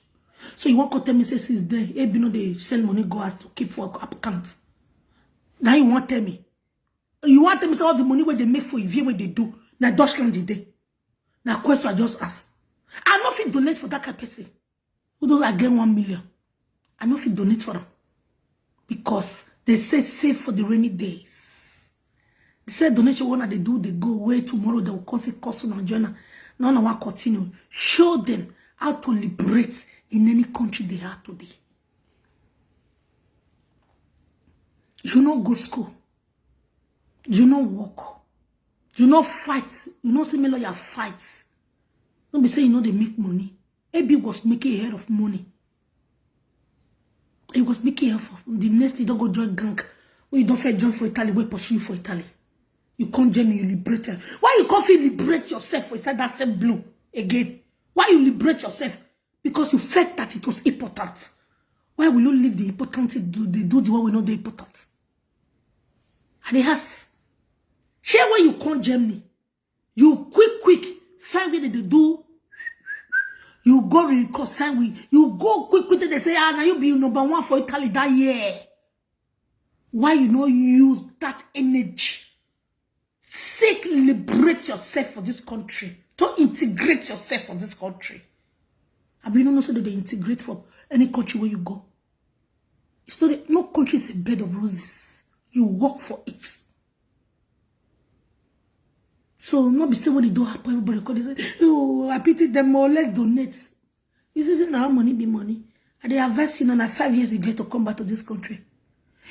So you won't come tell me say since then, A B no dey send money go as to keep for account. Now you won't tell me. You want tell me say all the money where they make for Ivie where they do. Now Dutchland the day. Now question I just ask. I no fit donate for that kind of person. Who don't I get one million? I no fit donate for them. Because they say save for the rainy days. They say donation one they do, they go away tomorrow, they will come see cost and journal. No, no, one continue. Show them how to liberate in any country they are today. You no go school. You no work. You no fight. You no see me lawyer fight. Don't be say you know they make money. A B was making a hell of money. He was making a hell of the next thing don't go join gang. When you don't fair join for Italy, we pursue you for Italy. You come join me, you liberate. Her. Why you can't feel liberate yourself for inside that same blue again? Why you liberate yourself? Because you felt that it was important. Why will you leave the important thing do they do the one we know the important? And they ask, share when you come Germany, you quick quick find where they do. You go reconcile with you go quick quick they say ah now you be number one for Italy that year. Why you no use that energy? Seek liberate yourself for this country. To integrate yourself for this country. I mean, you know so that they integrate for any country where you go. It's not a, no country is a bed of roses. You work for it. So not be say when it don't happen, everybody call they say, oh, I pity them more, let's donate. You see, now money be money. And they advise you now five years you get to come back to this country.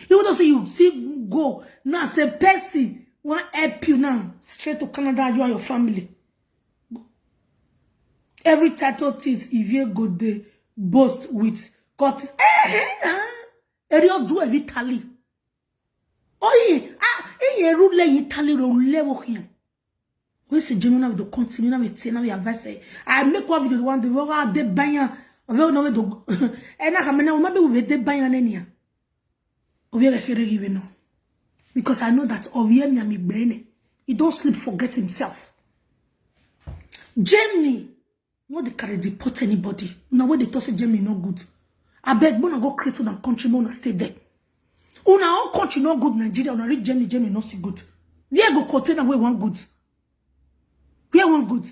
Even though say you see go now say person Wan help you now, straight to Canada, you and your family. Every title things Ivie go dey boast with. Cut. Eh, eh, na. Eri odu evi tali. Oyi, ah, iye rule yi tali ro lewo hian. We say Jemina will continue, na we say, na we advise say, I make one video one day, we go dey ban ya. Owe no we do. E na ka me na, we ma be we dey ban ya ne nia. Owe ga kere gi we no. Because I know that Owe mi ami gbene. He don't sleep, forget himself. Jamie, no dey carry deport anybody. Una wey dey talk say Jamie no good. Abeg, una go create una country, make una stay there. Una own country no good, Nigeria, una reach Jamie, Jamie no still good. Where go container wey wan good? Where wan good?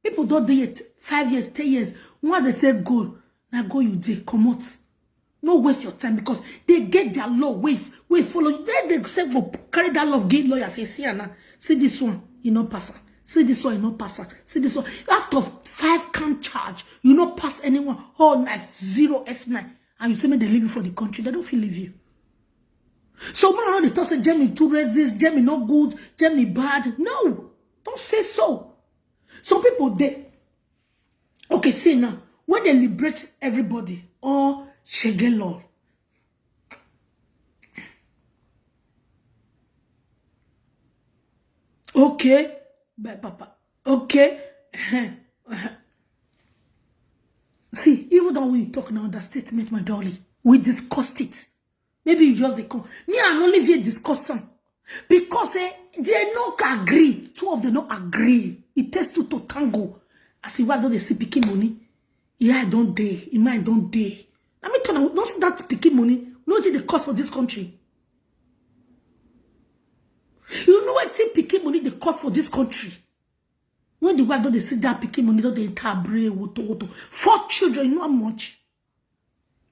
People don dey here t-, five years, ten years. Why they say go? Na go you dey, comot. No waste your time, because they get their law wey, wey follow. Then they say go carry that law give lawyer, say, "See, Anna, see this one, you no pass am. See this one, you no pass am. See this one." Out of five count charge, you no pass anyone. All knife, zero F nine. And you say make they leave you for the country. They don't feel leave you. So when I know they talk say Jamie too racist, Jamie no good, Jamie bad. No, don't say so. Some people dey, okay, see now, when they liberate everybody, or shege law. Okay, but papa. Okay. See, even though we talk now, that statement, my darling, we discussed it. Maybe you just dey come. Me, I no live here discuss am. Because, eh, they no agree. Two of them no agree. It takes two to tango. As if I don't dey see pikin money. Yeah, I don't dey. In mind, don't dey. Let me tell you, don't see that pikin money. You know what the cost for this country? You know what pikin money the cost for this country? When the wife don dey see that pikin money, don dey enter her brain, woto, woto. Four children, you know how much?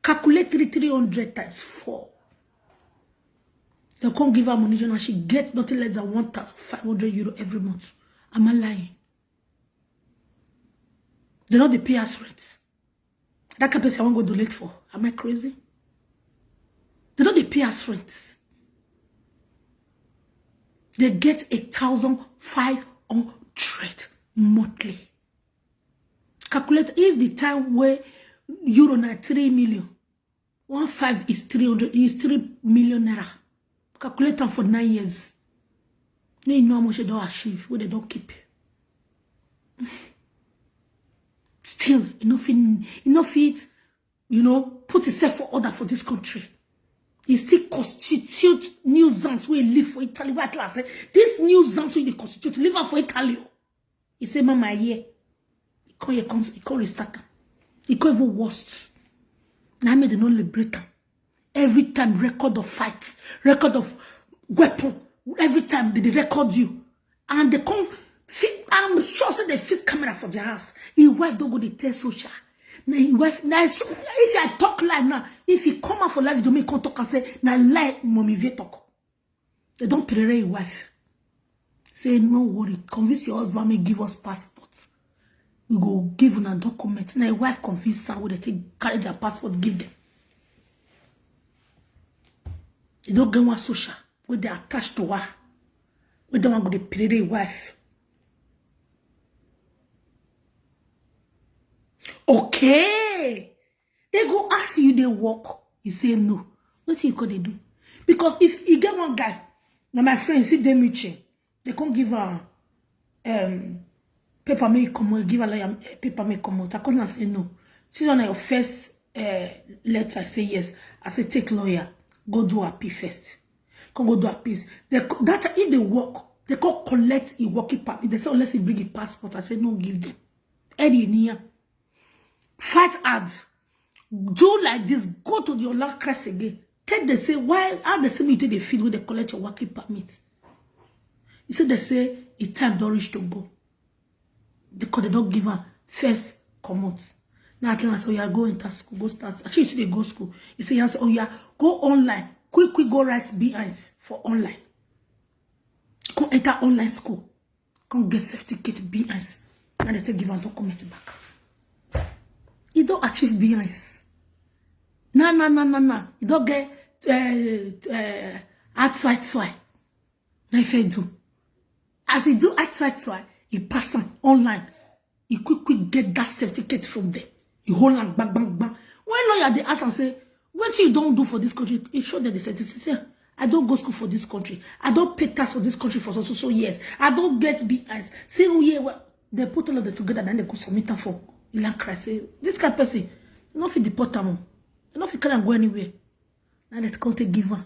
Calculate three, three hundred times four. They can't give her money, and she get nothing less than one thousand five hundred euro every month. Am I lying? They no dey pay us rent. That kind of person I wan go donate for. Am I crazy? They no dey pay us rent. They get a thousand five hundred monthly. Calculate if the time where euro na three million, one five is three hundred, is three million naira. Calculate am for nine years. Then you know how much they don't achieve, what they don't keep. Still, you know fit, you know fit, you know, put himself for order for this country. He still constitute nuisance wey live for Italy. Wey Atlas say, this nuisance wey dey constitute, leave am for Italy o. He say, "Mama, I hear." He come here, come, he come restart am. He come even worst. Na make they no liberate am. Every time record of fights, record of weapon, every time they dey record you. And they come, fi-, I'm sure say they fix camera for their house. His wife don't go dey tell social. Na his wife, na so, if I talk lie now, if he come out for live, do me come talk and say, "Na lie, mommy, they talk." They don't prepare his wife. Say, "No worry, convince your husband, may give us passport. We go give una document." Na his wife convince her, wey they take carry their passport, give them. They don't get one social, wey they attach to her. Wey they wan go dey prepare his wife. Okay. They go ask you, they work. You say no. What you could they do? Because if you get one guy, now my friend, see them meeting, they can't give her, um, paper may come out, give her lawyer, eh, paper may come out. I come and say no. See on your first, uh, letter, I say yes. I say take lawyer, go do appeal first. Come go do appeal. They co-, that if they work, they can't collect a working permit. They say unless you bring a passport, I say no, give them. Any near. Fight hard. Do like this. Go to the Ola Crest again. Take the say why, how the same you take the field where they collect your working permit. He said they say it time don't reach to go. They call, they don't give her first come out. Now I tell her, "So you are going to school, go start." Actually, you see they go school. He say, "Yes, oh yeah, go online. Quick, quick, go write B Is for online. Go enter online school. Come get certificate B Is." Now they take give her document back. You don't achieve B Is. Na, na, na, na, na. You don't get, uh, uh, outside swine. Na if I do. As he do outside, so he pass am online. He quick quick get that certificate from there. He hold am bang bang bang. When lawyer dey ask am say, "Wetin you don do for this country?" He show them the certificate. Say, "I don go school for this country. I don pay tax for this country for so so so years. I don get B Is." Say, "Oh yeah, well," they put all of them together and they go submit am for Ilan Cry. Say, "This kind of person, you no fit deport am o. You no fit carry am go anywhere." Now let's come take give am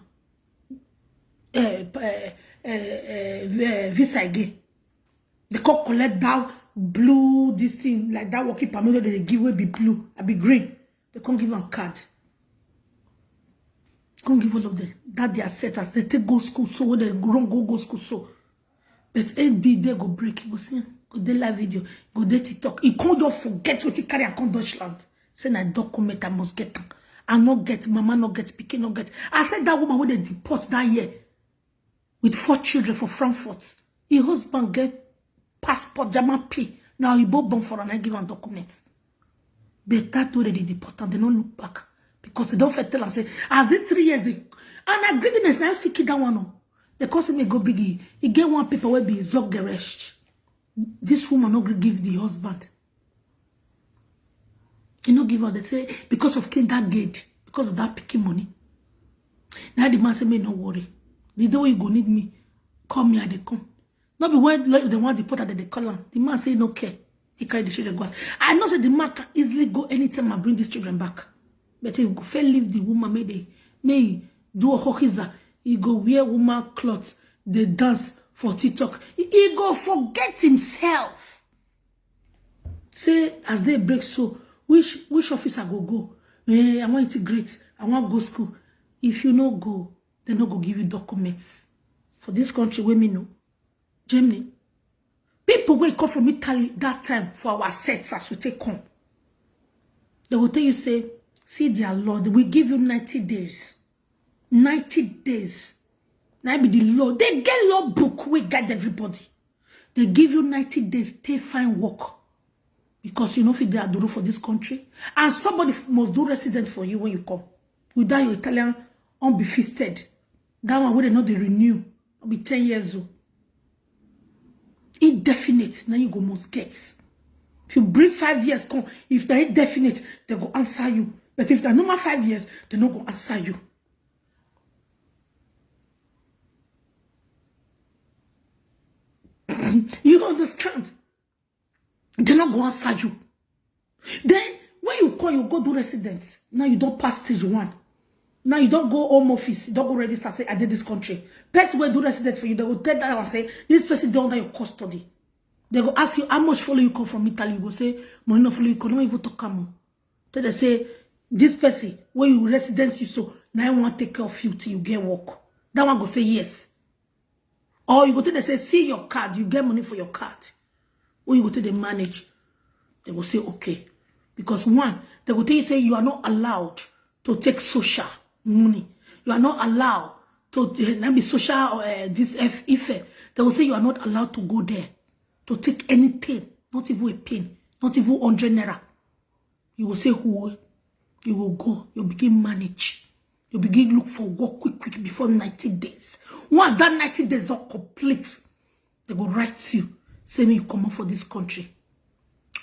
uh, uh, uh, uh, visa again. They come collect that blue, this thing, like that working permit wey they give wey be blue, I be green. They come give am card. Come give all of them that their set as they take go school so when they run go go school so. But A B dey go break, you go see am, go dey live video, go dey TikTok. He come just forget wetin carry am come Dutchland. Say na document I must get am. I no get, mama no get, pikin no get. I said that woman wey they deport that year with four children for Frankfurt. Her husband get passport, German P. Now he both born for and I give am document. But that way they deport am, they no look back because they don fit tell am say as this three years they, and na greediness na still kill that one o. They come say me go big. He get one paper wey be Sorgerecht. This woman no gree give the husband. He no give her. They say because of Kindergeld, because of that pikin money. Now the man say me no worry. The day wey you go need me, call me, I dey come. No be when they want deport her, they call am. The man say he no care. He carry the children go out. I know say the man can easily go anytime and bring these children back. But he go fail leave the woman, may they may he do a hokiza. He go wear woman cloth, they dance for TikTok. He, he go forget himself. Say as they break so, which which office I go go? Eh, I want integrate. I want go school. If you no go, they no go give you documents. For this country, wey me know, Germany, people wey come from Italy that time for our sets as we take come, they will tell you say, see their law. They will give you ninety days. Ninety days. Now be the law. They get law book wey guide everybody. They give you ninety days, take find work. Because you no fit dey aduro for this country. And somebody must do resident for you when you come. Without your Italian unbefisted. That one wey they no dey renew. No be ten years o. Indefinite, now you go must get. If you bring five years come, if they're indefinite, they go answer you. But if they're normal five years, they no go answer you. You understand? They no go answer you. Then when you call, you go do resident. Now you don't pass stage one. Now you don't go home office, you don't go register, say I did this country. Person wey do resident for you, they go tell that one say this person dey under your custody. They go ask you how much follow you come from Italy. You go say money no follow you come, no even talk am o. Tell them say this person wey you residence you so, now I want take care of you till you get work. That one go say yes. Or you go tell them say see your card, you get money for your card. Or you go tell them manage. They go say okay. Because one, they go tell you say you are not allowed to take social money. You are not allowed to, eh, not be social or, eh, this F effect. They will say you are not allowed to go there to take anything, not even a pin, not even hundred naira. You will say who? You will go. You begin manage. You begin look for work quick quick before ninety days. Once that ninety days don complete, they go write you. Say me you comot for this country.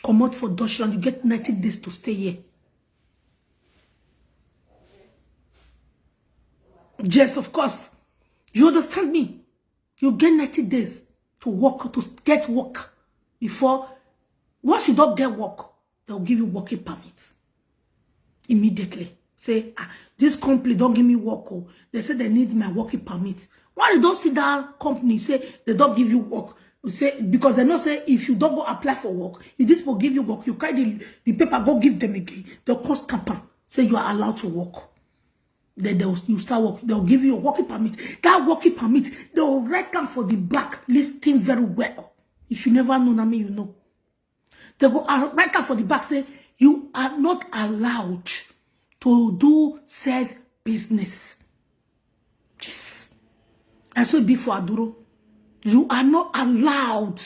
Comot for Dutchland. You get ninety days to stay here. Yes, of course. You understand me? You get ninety days to work, to get work before. Once you don't get work, they'll give you working permit immediately. Say, ah, this company don't give me work. Oh. They say they need my working permit. Why you don't see that company say they don't give you work? You say because they know say if you don't go apply for work, if this will give you work, you carry the, the paper, go give them again. They'll come stamp am. Say you are allowed to work. Then they'll you start work. They'll give you a working permit. That working permit, they'll write am for the back. Listen very well. If you never know, na me you know. They go uh, write am for the back. Say you are not allowed to do self business. Yes. And so it be for Aduro. You are not allowed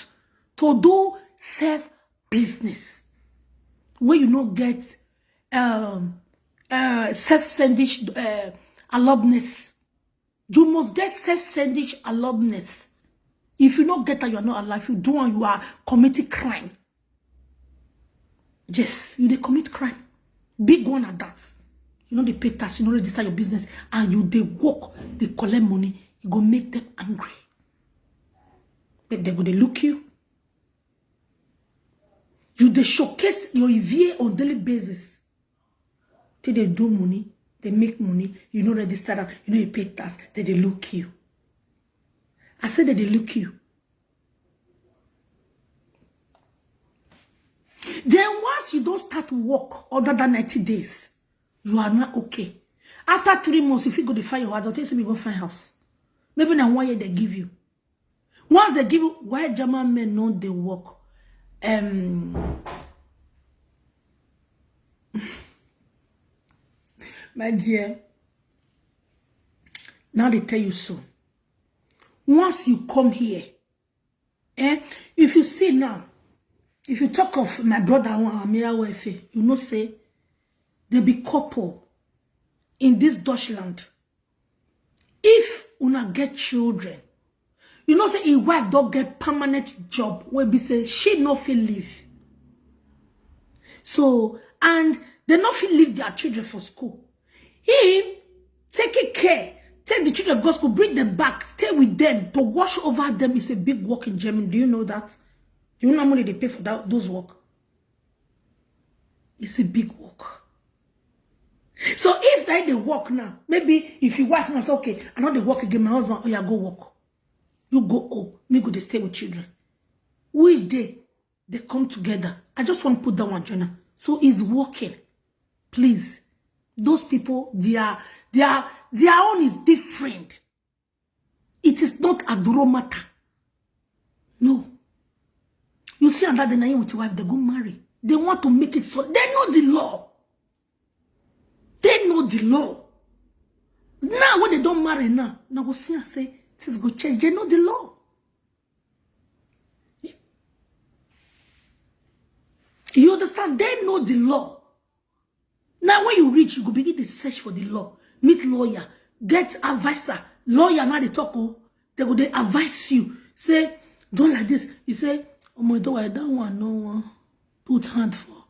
to do self business. When you no get um uh self-sending uh, alumnus. You must get self-sending alumnus. If you no get that, you are not alive. If you do one, you are committing crime. Yes, you dey commit crime. Big one at that. You no dey pay tax, you no register your business, and you dey work, dey collect money. E go make them angry. But they go dey look you. You dey showcase your ivie on daily basis. Till they do money, they make money. You no register am, you no dey pay tax. They dey look you. I say they dey look you. Then once you don't start work other than ninety days, you are not okay. After three months, if you go to find your house, they'll tell you, "Go find house." Maybe now one year they give you. Once they give you, why German men no dey work? Um, my dear, now they tell you so. Once you come here, eh, if you see now, if you talk of my brother, Amira Wefe, you know say they be couple in this Dutchland. If una get children, you know say his wife don't get permanent job where be say she no fit leave. So, and they no fit leave their children for school. Him taking care, take the children go school, bring them back, stay with them, to watch over them is a big work in Germany. Do you know that? Do you know how money they pay for that, those work? It's a big work. So if they dey work now, maybe if your wife now say, "Okay, I no dey work again, my husband, oh yeah, go work." You go, "Oh, me go dey stay with children." Which day they come together? I just want to put that one, Jonah. So he's working. Please, those people, they are, they are, their own is different. It is not a duro matter. No. You see, another day, na him with your wife, they go marry. They want to make it so. They know the law. They know the law. Now, when they don't marry now, now go see and say, "Things go change." They know the law. You understand? They know the law. Now, when you reach, you go begin to search for the law, meet lawyer, get advisor. Lawyer now they talk, oh, they go they advise you. Say, "Don't like this." You say, "Oh my, don't like that one, no one. Put hand for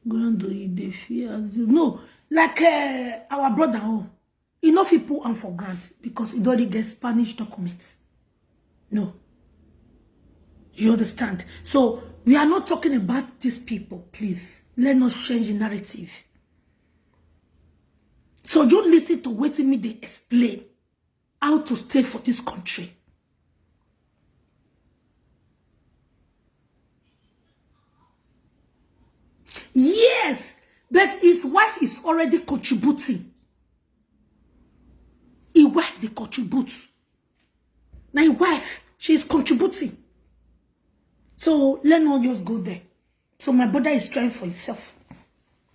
ground, oh, you dey fear." No, like, eh, our brother, oh, he no fit put hand for ground because he already get Spanish documents. No. You understand? So we are not talking about these people, please. Let us change the narrative. So you listen to wetin me dey explain how to stay for this country. Yes, but his wife is already contributing. His wife dey contribute. Now his wife, she is contributing. So let no just go there. So my brother is trying for himself.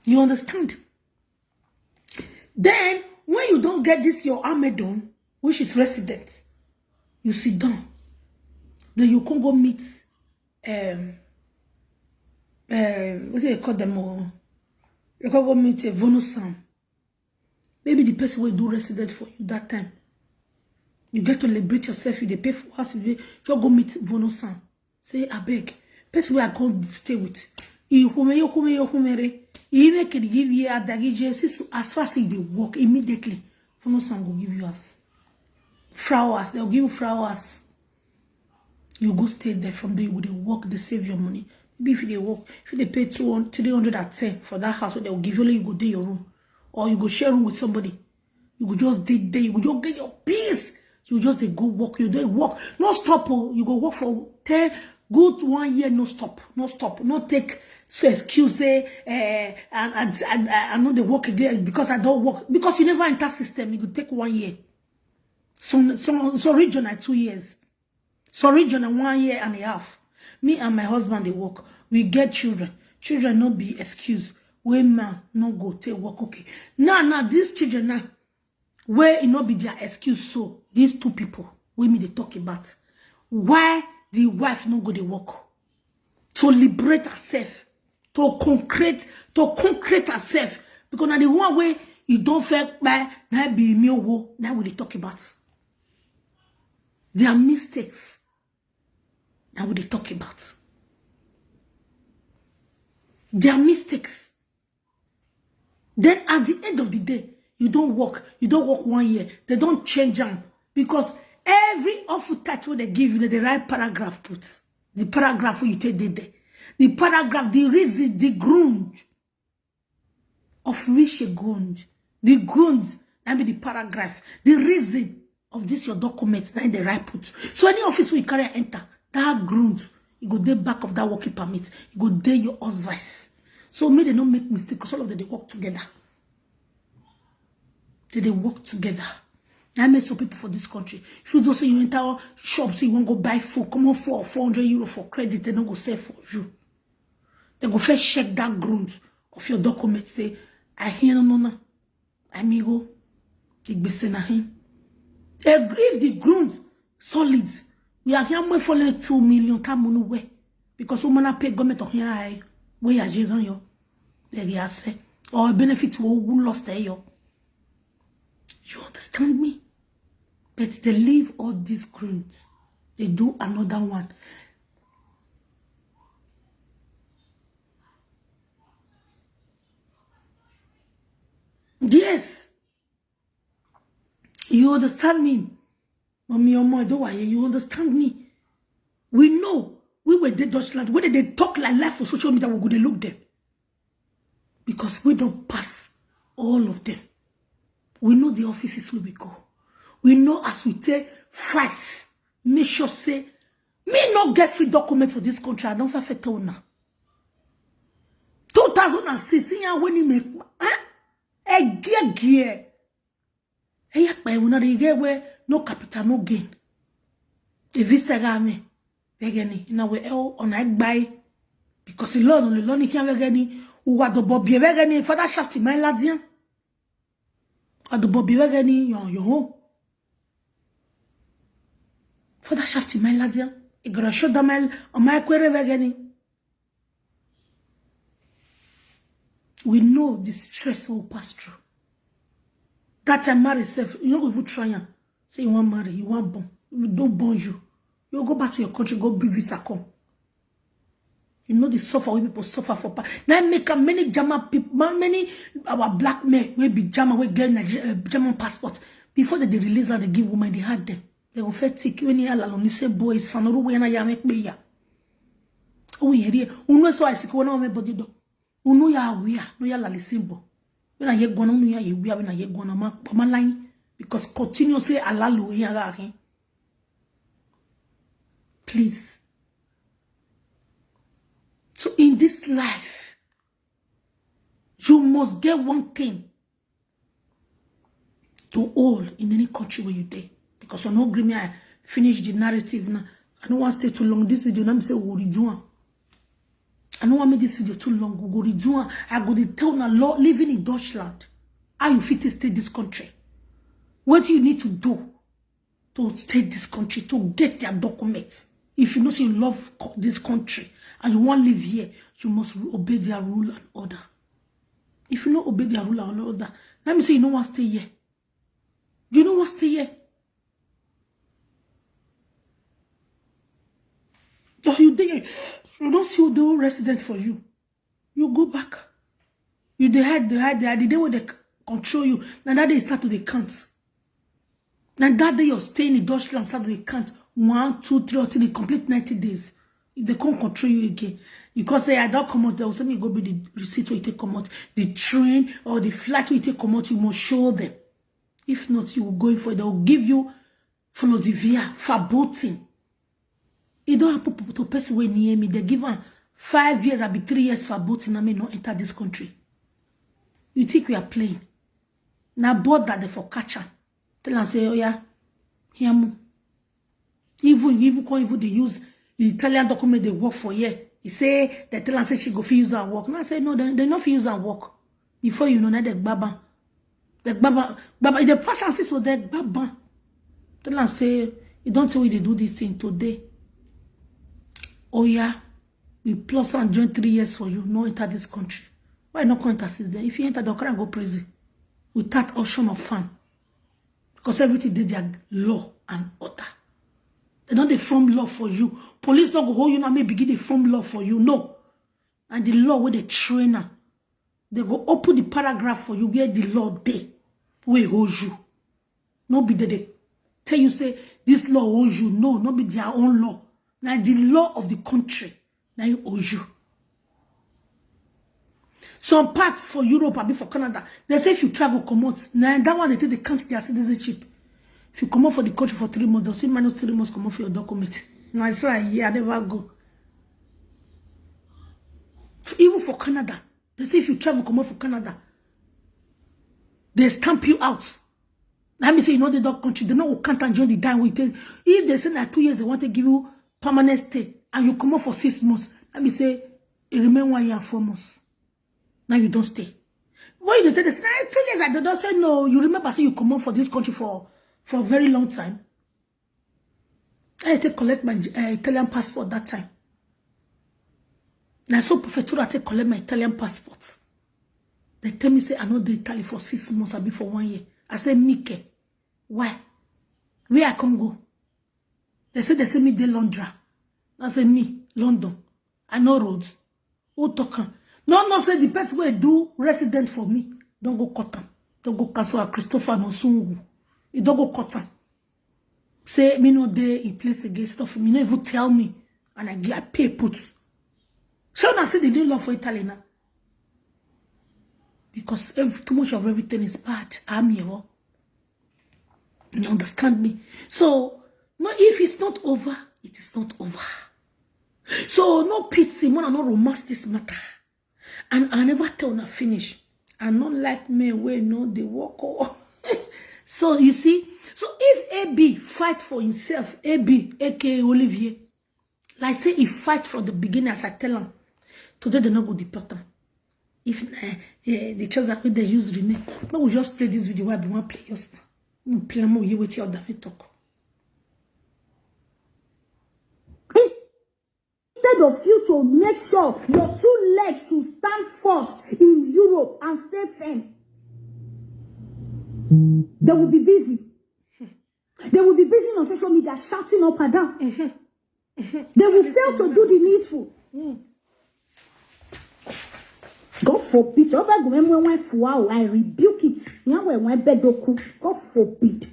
You understand? Then when you don't get this your Amedon, which is resident, you sit down. Then you can go meet, um, um, what do they call them all? You can go meet a Vonusan. Maybe the person will do resident for you that time. You get to liberate yourself. You dey pay for house. You dey, you go meet Vonusan. Say, "Abeg, person wey I come stay with, he hume, he hume, he humere. He make it give you a dagije. As far as he dey work immediately, Vonusan go give you house. Flowers, they'll give you flowers." You go stay there. From there, you go dey work, they save your money. Maybe if you dey work, if you dey pay two hundred, three hundred and ten for that house, they will give you, only you go dey your room. Or you go share room with somebody. You go just dey there. You go just get your peace. You just dey go work. You dey work. No stop. Oh, you go work for ten, good one year. No stop. No stop. No take so excuse say, eh, I, I, I, I no dey work again because I don't work. Because you never enter system. You go take one year. Some, some, some region are two years. Some region are one year and a half. Me and my husband dey work. We get children. Children no be excuse. Wey man no go take work. Okay. Now, now, these children now, where it no be their excuse. So, these two people, wey me dey talk about, why the wife no go dey work? To liberate herself, to concrete, to concrete herself. Because now the one way you don't feel by, now be me wo, now we dey talk about. Their mistakes. Now we dey talk about their mistakes. Then at the end of the day, you don't work, you don't work one year, they don't change them because every awful title they give you, they write paragraph put. The paragraph you take dey there. The paragraph, the reason, the ground of which a ground, the ground, that be the paragraph, the reason of this your document, that the right put. So any office we carry enter, that ground, you go dey back of that working permit, you go dey your advice. So make they not make mistake because all of them they work together. They they work together. I met some people for this country. If you just say you enter shop, say you want go buy food, come on for four hundred euro for credit, they not go sell for you. They go first check that ground of your document. Say, I hear no no no. Amigo, the gbese na him. If the ground solid, we are here more for like two million tamunu way because woman pay government of here where you are yo. They are say or benefit who lost there yo. You understand me? But they leave all this ground. They do another one. Yes. You understand me? Mommy, Omo, Edowaye, you understand me? We know. We were the Dutchland. When they talk like life for social media, we go dey look them. Because we don't pass all of them. We know the offices where we go. We know as we take fights, make sure say me not get free document for this country. I don't have to tell now. two thousand and six, yeah, when he make, eh? Egie, egie. Eya pa ewu na de ge we no capital, no gain. E visa ga me. Vegeni, na we e o, ona egbai. Because the Lord only Lord ni kia vegeni. Uwa do bobi vegeni, Father Shaft my ladian. Ado bobi vegeni, yo, yo. Father Shaft my ladian. E gora shoda my, o my kwere vegeni. We know the stress we pass through. That time marry self, you no go even try am. Say you wan marry, you wan born, you don born you. You go back to your country, go bring visa come. You know the suffer wey people suffer for pa-, na make am many German people, ma-, many our black men wey be German, wey get Niger-, uh, German passport, before they dey release am, they give woman, they hard them. They go first take you any alalo ni say boy, son, or wey na ya make pay ya. Oh, we hear here. Unu so I see when I body do. Unu ya we are, no ya la listen bo. When I hear gonna, unu ya ye we are, when I hear gonna ma, ma line. Because continue say alalo ya la hin. Please. So in this life, you must get one thing to all in any country where you dey. Because I no agree me, I finish the narrative now. I don't want to stay too long. This video, let me say, we go redo am. I don't want make this video too long. We go redo am. I go dey tell una law living in Dutchland. How you fit stay this country? What do you need to do to stay this country, to get their documents? If you know say you love co-, this country and you want live here, you must obey their rule and order. If you no obey their rule and order, let me say you no want stay here. You no want stay here. Or you dey, you don't see the resident for you. You go back. You dey hide, dey hide, dey hide. The day when they c-, control you, now that day you start to dey count. Now that day you're staying in Dutchland start to dey count. One, two, three, until you complete ninety days. If they can't control you again, because say I don't come out, they will send me go be the receipt where you take come out, the train or the flight where you take come out, you must show them. If not, you will go in for it. They will give you Flodivia, verboten. E don happen to person wey near me. They give am five years, I be three years verboten, I may not enter this country. You think we are playing? Na border they for catch am. Tell am say, oh yeah, here mo. Even, even come, even they use Italian document they work for here. He say, they tell am say she go fit use her work. No, I say, no, they, they no fit use her work. Before you know, now they gbaba. They gbaba, gbaba, they pass and see, so they gbaba. Tell am say, you don't tell we they do this thing today. Oh yeah, we plus and join three years for you, no enter this country. Why not come enter since then? If you enter, they'll carry and go prison without option of fun. Because everything did their law and order. They don't dey form law for you. Police no go hold you now, make begin dey form law for you. No. And the law wey dey train am, they go open the paragraph for you where the law dey, wey hold you. No be they dey tell you say this law hold you. No, no be their own law. Na the law of the country na you hold you. Some parts for Europe, abi for Canada, they say if you travel comot, na that one they take dey count their citizenship. If you comot for the country for three months, they'll say minus three months comot for your document. Na so I hear, I never go. Even for Canada, they say if you travel comot for Canada, they stamp you out. That means say you know the dog country, they no go count and join the die with it. If they say na two years, they want to give you permanent stay, and you comot for six months, that means say it remain one year and four months. Now you don't stay. When you dey tell them, say, "Ah, two years, I don't say no." You remember say you comot for this country for, for a very long time. I take collect my uh, Italian passport that time. Na so Prefettura take collect my Italian passport. They tell me say I no dey Italy for six months, abi for one year. I say, "Mike, why? Where I can go?" They say they say me dey Londra. I say, "Me, London. I know roads." Who talk am? No, no, say the person wey do resident for me don go cut am. Don go cancel her Christopher Nosungu. He don go cut am. Say me no dey in place again. Stuff me no even tell me, and I get I pay put. So now see the new law for Italy now. Because every, too much of everything is bad. I'm here. You understand me? So no, if it's not over, it is not over. So no pity, man, I no romance this matter. And I never tell una finish. I no like men wey no dey work. Oh. So you see, so if A B fight for himself, A B, A K A Olivier, like say he fight from the beginning as I tell him, today they no go deport him. If uh, uh, the chosen wey they use remain, but we just play this video. Why we want play just now? We play more. You wait your damn talk. Instead of you to make sure your two legs should stand first in Europe and stay firm, they will be busy. They will be busy on social media shouting up and down. They will fail to do the needful. God forbid. Oba go mwe mwe fua o, I rebuke it. Nyawe mwe bedoku. God forbid.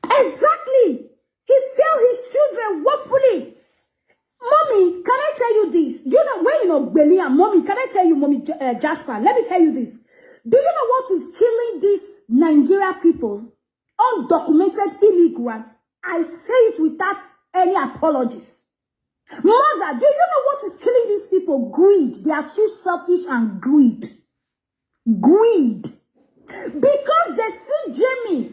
Exactly. He failed his children woefully. Mommy, can I tell you this? You know, when you know Belia, mommy, can I tell you, mommy uh, Jasper? Let me tell you this. Do you know what is killing these Nigeria people? Undocumented immigrants. I say it without any apologies. Mother, do you know what is killing these people? Greed. They are too selfish and greed. Greed. Because they see Jamie.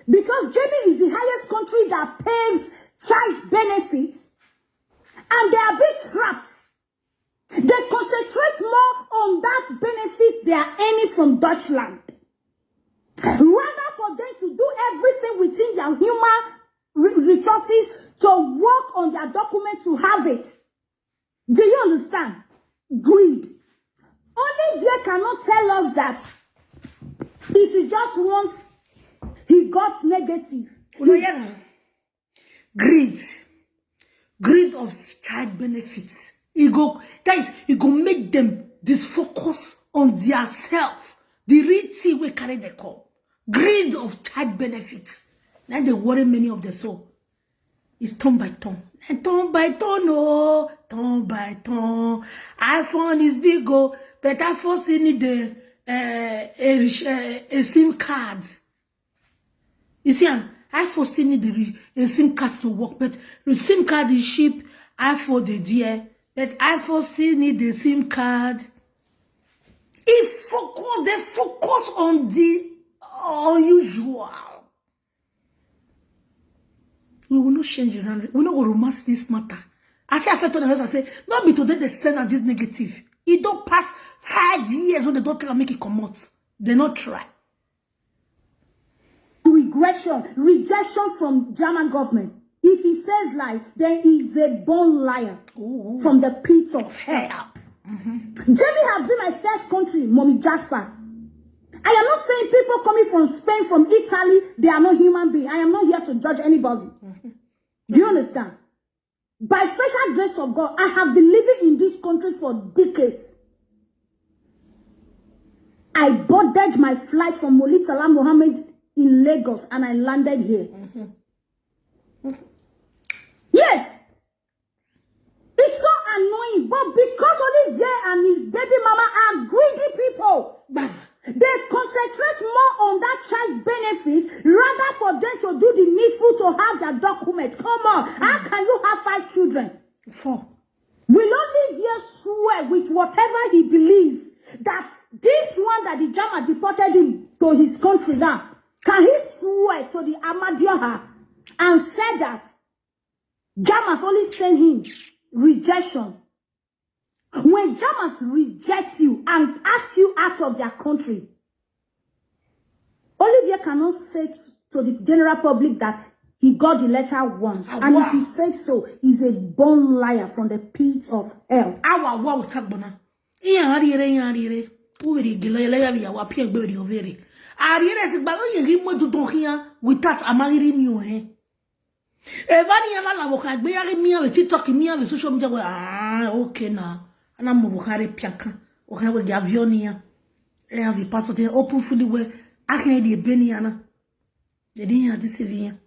Because Jamie is the highest country that pays child benefits. And they are being trapped. They concentrate more on that benefit they are earning from Dutchland. Rather for them to do everything within their human re- resources to work on their document to have it. Do you understand? Greed. Olivier cannot tell us that it is just once he got negative. Una hear am? Greed. Greed of child benefits. E go, guys, e go make them disfocus on their self. The real thing wey carry the call. Greed of child benefits. Now they worry many of the soul. It's turn by turn. And turn by turn, oh, turn by turn. iPhone is big, oh, but iPhone still need a, a, a, a SIM card. You see, ah, iPhone still need a, re- a SIM card to work, but the SIM card is cheap. iPhone dey dear, but iPhone still need a SIM card. If focus, they focus on the unusual. We will not change around. We no go romance this matter. I say I felt on the house. I say no be today they send out this negative. It don't pass five years when they don't tell and make it come out. They not try. Regression, rejection from German government. If he says lie, then he's a born liar from the pit of hell. Germany have been my first country, Mommy Jasper. I am not saying people coming from Spain, from Italy, they are not human being. I am not here to judge anybody. Do you understand? By special grace of God, I have been living in this country for decades. I boarded my flight from Murtala Muhammed in Lagos and I landed here. Yes. It's so annoying, but because Olivier and his baby mama are greedy people, they concentrate more on that child benefit rather for them to do the needful to have their document. Come on, how can you have five children? Four. Will Olivier swear with whatever he believes that this one that the Jama deported him to his country now, can he swear to the Amadioha and said that Jamas only send him rejection? When Jamas reject you and ask you out of their country, Olivier cannot say t- to the general public that he got the letter once. And if he said so, he's a born liar from the pit of hell. Awa wa utagbona. Iya hari ere, iya hari ere. Uwere gele ele ya biya wa pia gbere overe. Ari ere se gba oye ri mo dudon hiya without amagiri mi o he. Evani ya la la boka gbe ya ri mi ya we TikTok mi ya we social media we, ah, okay na. Ana mo boka re piaka. Oka we ga avion ya. E have passport ya open fully we. Akin di ebeni ya na. They didn't have this even.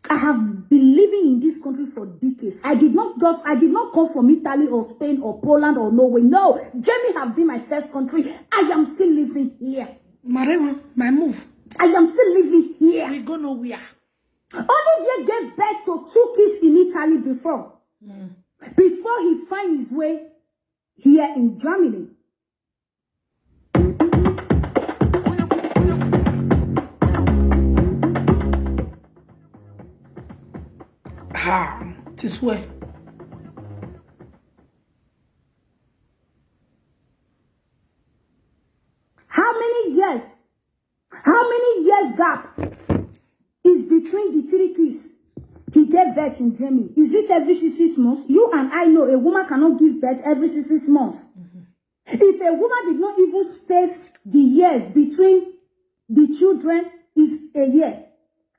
I have been living in this country for decades. I did not just I did not come from Italy or Spain or Poland or Norway. No, Germany have been my first country. I am still living here. Marema, my move. I am still living here. We go nowhere. Olivier gave birth to two kids in Italy before. Before he find his way here in Germany. Ha, this way. How many years? How many years gap is between the three kids he gave birth in Germany? Is it every six, six months? You and I know a woman cannot give birth every six, six months. If a woman did not even space the years between the children is a year,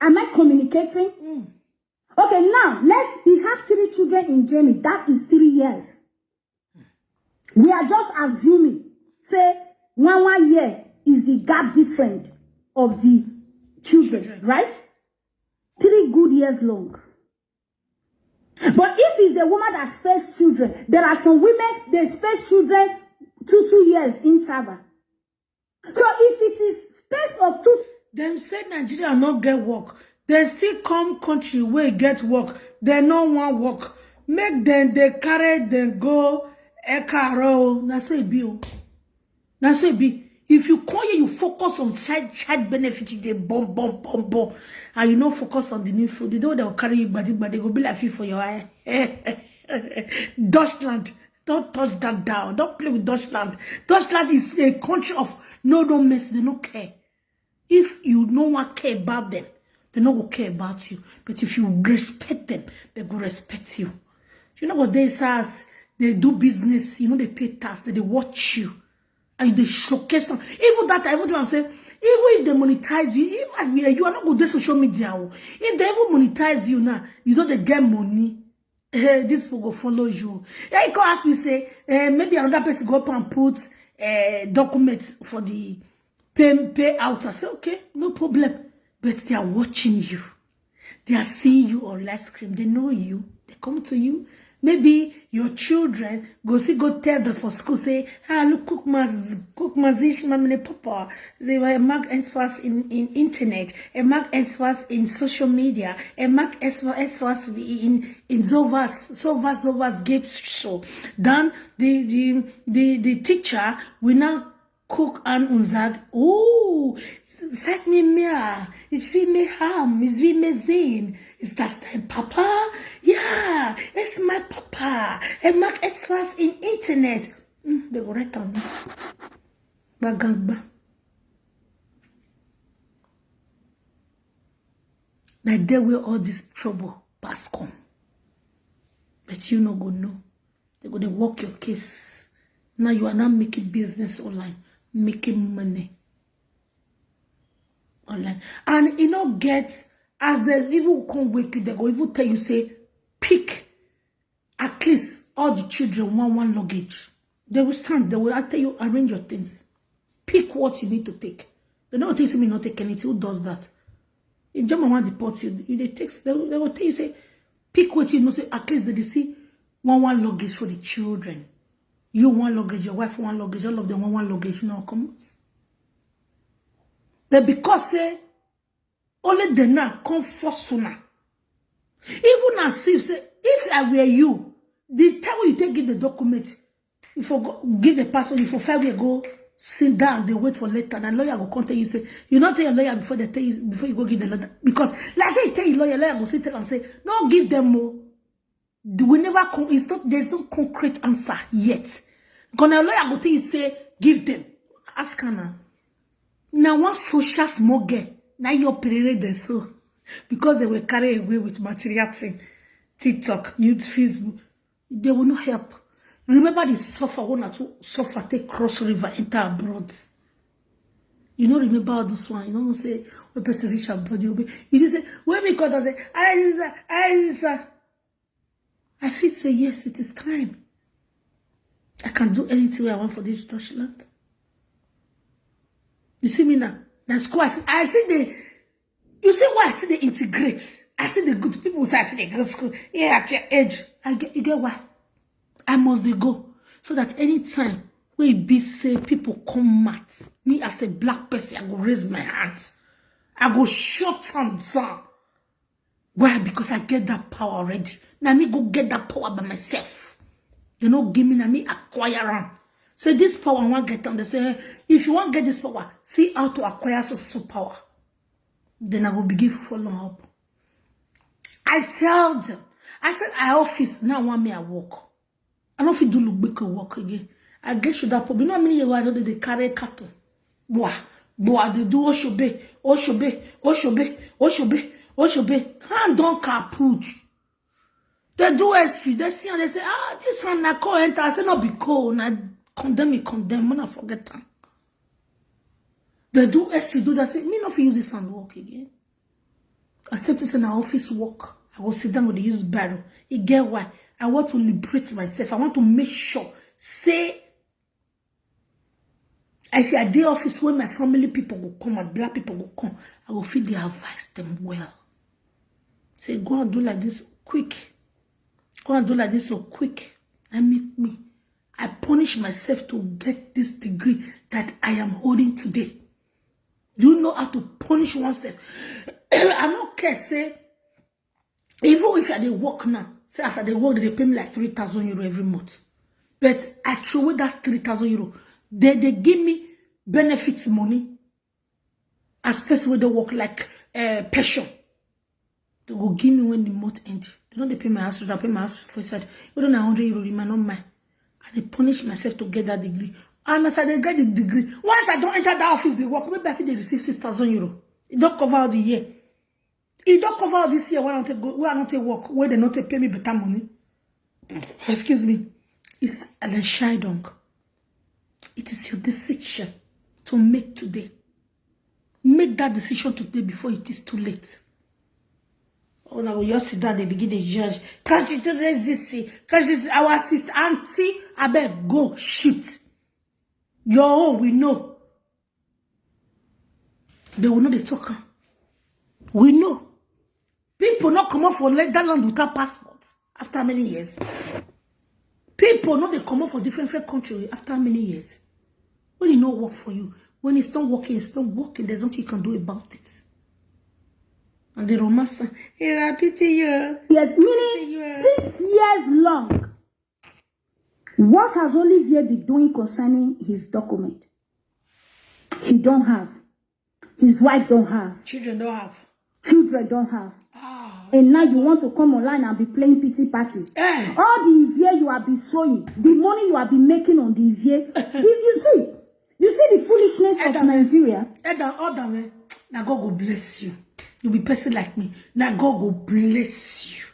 am I communicating? Okay, now let's he have three children in Germany. That is three years. We are just assuming, say, one one year is the gap different of the children, right? Three good years long. But if it's the woman that space children, there are some women they space children two two years interval. So if it is space of two, Dem say Nigeria no get work. Dem still come country wey get work. Dem no wan work. Make dem dey carry dem go Ekaro. Na so e be o. Na so e be. If you come here, you focus on side child benefit, you dey bomb, bomb, bomb, bomb, and you no focus on the needful. The day wey dem go carry you gbadi gbadi, go be like fish for your eye. Dutchland, don't touch that down. Don't play with Dutchland. Dutchland is a country of no no mercy. They no care. If you no wan care about them, they no go care about you. But if you respect them, they go respect you. You no go dey SARS, they do business, you know they pay tax, they, they watch you. And they showcase them. Even that, I would want to say, even if they monetize you, even if you are not go dey social media, oh, if they even monetize you now, you know they get money. Hey, this people go follow you. Yeah, he come ask me say, eh, maybe another person go up and put uh, documents for the pay payout. I say, okay, no problem. But they are watching you. They are seeing you on live screen. They know you. They come to you. Maybe your children go see, go tell them for school, say, ah, look, cook mas cook mazish mamine papa. They were mark experts in, in internet, a mark experts in social media, a mark experts in in Zovas, Zovas, Zovas gate show. Then the the the, the teacher will now cook and unzad. Oh, sag mir mehr. Ich will mehr haben. Ich will mehr sehen. Is that dein Papa? Yeah, it's my Papa. Er macht etwas im Internet. Mm, they go right on. Bagagba. Na there where all this trouble pass come. But you no go know. They go dey work your case. Now you are now making business online. making money online. And e no get, as they even come wake you, they go even tell you say, pick at least all the children one one luggage. They will stand, they will tell you, arrange your things. Pick what you need to take. They don't think me not take anything. Who does that? If German want deport you, you they take, they, will- they will tell you, say, pick what you know, say, at least they dey see one one luggage for the children. You one luggage, your wife one luggage, all of them one one luggage, you know, come out. But because say, only the now come force una. Even as if say, if I were you, the time when you take give the document, you for go, give the passport, you for five year go sit down, they wait for letter, and lawyer go come tell you say, you not tell your lawyer before they tell you, before you go give the letter. Because like say you tell your lawyer, lawyer go sit tell and say, no, give them more. We never con-, it's not, there's no concrete answer yet. Gonna lawyer go tell you say, give them. Ask her now. Now one social small girl, now you're perere them so. Because they were carried away with material thing. TikTok, youth, Facebook. They will not help. Remember the suffer, one or two suffer, take cross river, enter abroad. You don't remember all this one. You don't say, when person reach abroad, you'll be, you just say, when we call them, say, I, I, I feel say, yes, it is time. I can do anything I want for this Dutchland. You see me now? That's school. I see, I see the, you see why I see they integrate. I see the good people say I see the good school. Yeah, at your age, I get, you get why? I must dey go. So that anytime wey e be say people come mad, me as a black person, I go raise my hand. I go shut am down. Why? Because I get that power already. Now me go get that power by myself. They no give me, now me acquire am. Say this power I wan get am. They say, if you wan get this power, see how to acquire so so power. Then I go begin follow up. I tell them, I said, I office, now want me I work. I don't fit do look big work again. I get should that problem. You know how many years I don't dey carry carton? Boy, boy, they do oshobe, oshobe, oshobe, oshobe, oshobe. Hand don kaput. They do history. They see and they say, ah, this hand na call enter. I say, no be call. Na condemn me, condemn. When I forget am. They do history, do that. Say, me not fit use this hand work again. Except it's an office work. I go sit down with the use barrel. You get why? I want to liberate myself. I want to make sure. Say, if I dey office, when my family people go come, my black people go come, I go feel they advise them well. Say, go and do like this quick. Go and do like this so quick. I make me. I punish myself to get this degree that I am holding today. Do you know how to punish oneself? I don't care, say, even if I dey work now, say as I dey work, they pay me like three thousand euro every month. But I throw away that three thousand euro. They, they give me benefits money as person wey dey work like uh, pension. They go give me when the month end. They don't dey pay my house rent, I pay my house rent for inside. Even na hundred euro, remain on my. I dey punish myself to get that degree. And as I dey get the degree, once I don't enter that office, they work, maybe I fit dey receive six thousand euro. It don't cover all the year. It don't cover all this year when I don't take go, when I don't take work, where they not take pay me better money. Excuse me. It's an Shaidong. It is your decision to make today. Make that decision today before it is too late. Oh, now you sit down, they begin to judge. Can't you do this? Can't you see our sister, auntie? I beg, go shift. Your own, we know. They will not dey talk am. We know. People not come up for let that land without passport after many years. People not they come up for different, different country after many years. When it not work for you, when it's not working, it's not working. There's nothing you can do about it. And the romance, hey, I pity you. Yes, meaning six years long. What has Olivier been doing concerning his document? He don't have. His wife don't have. Children don't have. Children don't have. Ah. And now you want to come online and be playing pity party. Eh. All the Ivie you have been sowing, the money you have been making on the Ivie, you, you see, you see the foolishness of Adam. Nigeria. Adam, Adam, eh? Now God go bless you. You'll be person like me. Now God go bless you.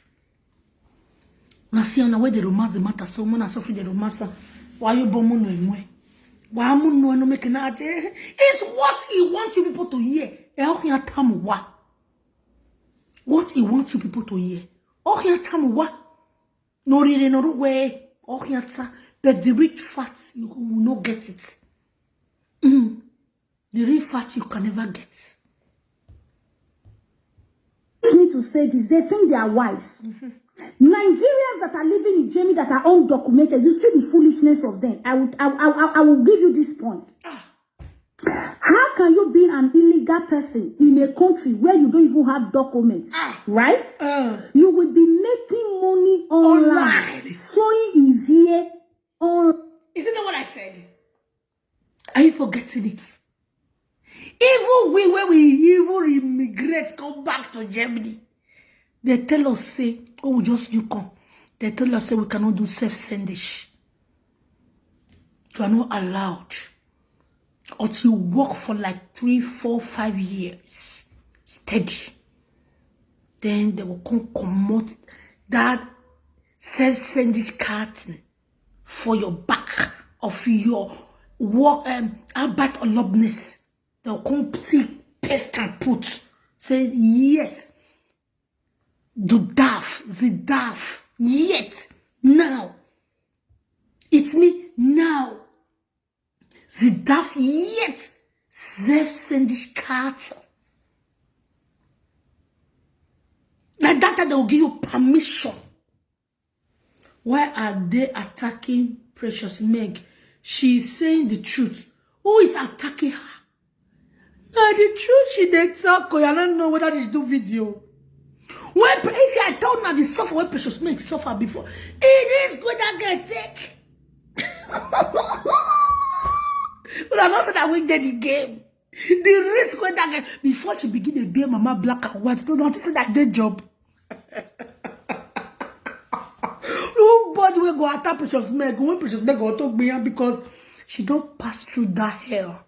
Now see, on the way they romance the matter, so when I suffer the romance, why you born no anyway? Wa mu no no make na je. It's what he wants you people to hear. E o hia tamu wa. What he wants you people to hear. O hia tamu wa. No rire no ruwe. O hia ta. But the rich fat, you will not get it. Mm. The real fat you can never get. Me to say this, they think they are wise. Nigerians that are living in Germany that are undocumented, you see the foolishness of them. I would, I, I, I, I will give you this point. How can you be an illegal person in a country where you don't even have documents, Ah. Right? Uh, You will be making money online, Online. Showing Ivie on. Is it not what I said? Are you forgetting it? Even we, when we even immigrate, come back to Germany, they tell us say, oh, we just new come. They tell us say we cannot do self-sendish. You are not allowed until you work for like three, four, five years steady. Then they will come comot that self-sendish carton for your back of your work, um, Albert Olobness. They'll come see paste and put. Say, yet, the daff, the daff, yet, now. It's me, now. The daff, yet, self-sendish carton. Like that, that they will give you permission. Why are they attacking Precious Meg? She is saying the truth. Who is attacking her? Now the truth she dey talk, oh, I don't know whether she do video. When if I tell now the suffer when Precious Meg suffer before, it is good that get take. But I don't say that we did the game. The risk when that girl before she begin to be Mama Black and White, don't notice that day job. Nobody will go attack Precious Meg when Precious Meg go talk me because she don't pass through that hell.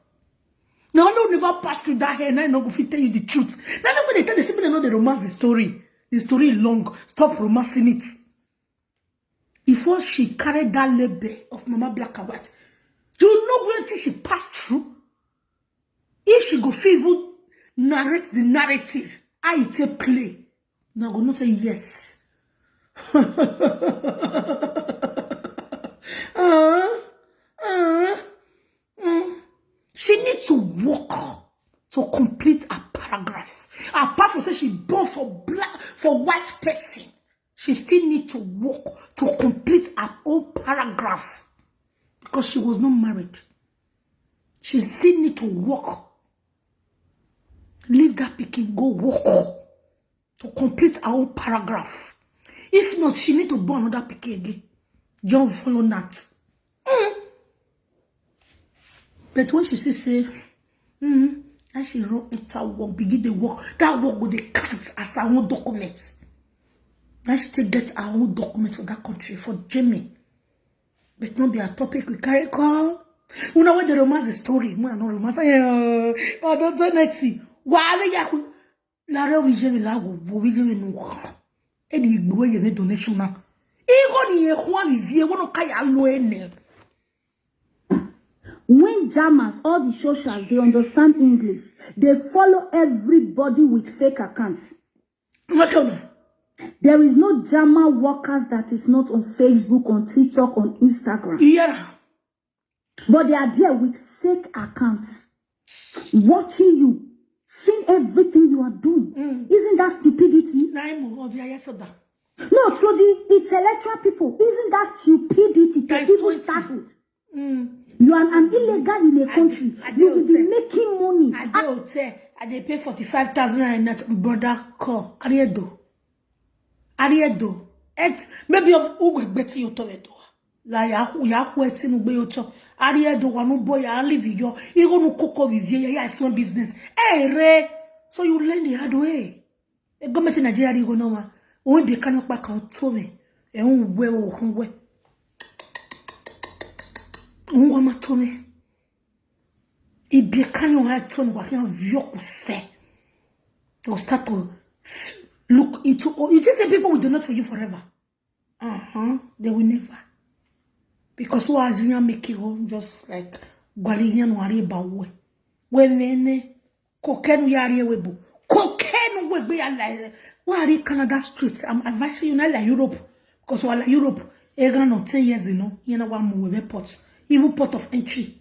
No, no, never pass through that hell. Now I no go fit tell you the truth. Now when they tell the same know the romance the story. The story long. Stop romancing it. Before she carried that label of Mama Black and White, you know where she passed through. If she go fit even narrate the narrative, how it take play. Now go no say yes. uh, uh, mm. She need to work to complete a paragraph. Apart from say she born for black for white person, she still need to work to complete her own paragraph because she was not married. She still need to work. Leave that pikin, go work to complete her own paragraph. If not, she need to born another pikin again. John follow that. Mm. But when she see say, mm, as she run enter work, begin the work, that work go dey count as her own document. Now she take get her own document for that country, for Jamie. But not be a topic we carry call. Una wey dey romance the story, una no romance. Eh, I don't do nothing. Why are you? Lare wijemi la wo wijemi no. Edi igbo ye ne donation na. Igo ni ye kwa mi vie wono kaya lo ene. When Germans, all the socials, they understand English. They follow everybody with fake accounts. Nwa ke ona. There is no German workers that is not on Facebook, on TikTok, on Instagram. Iyara. But they are there with fake accounts, watching you, seeing everything you are doing. Mm. Isn't that stupidity? Na imo ovi ayesoda. No, so the intellectual people, isn't that stupidity to Times even twenty. Start with? Mm. You are an illegal in a country. I You will be don't making money. I dey hotel. I dey pay forty-five thousand naira net brother call. Ariedo. Ariedo. Et maybe of ugwe gbeti yoto edo. La ya hu ya hu etinu gbe yoto. Ariedo wa no boy ya live yo. Igo no koko bi vie ya ya so business. Eh re. So you learn the hard way. E gọọmenti Nigeria rigo no ma. O de kan pa kan to me. E un we o hun we. Un wa ma to me. Ibi kan yo ha to no wa kan yo ku se. Or start to look into, oh, you just say people will do not for you forever. Uh-huh. They will never. Because who are you making home just like Gwali yan wari ba we. We nene. Cocaine ya ri we bo. Cocaine we gbe ya la. Wa ri Canada street. I'm advising you na la Europe. Because wa la Europe. E ga no ten years, you know. You know, wa mu we port. Even port of entry.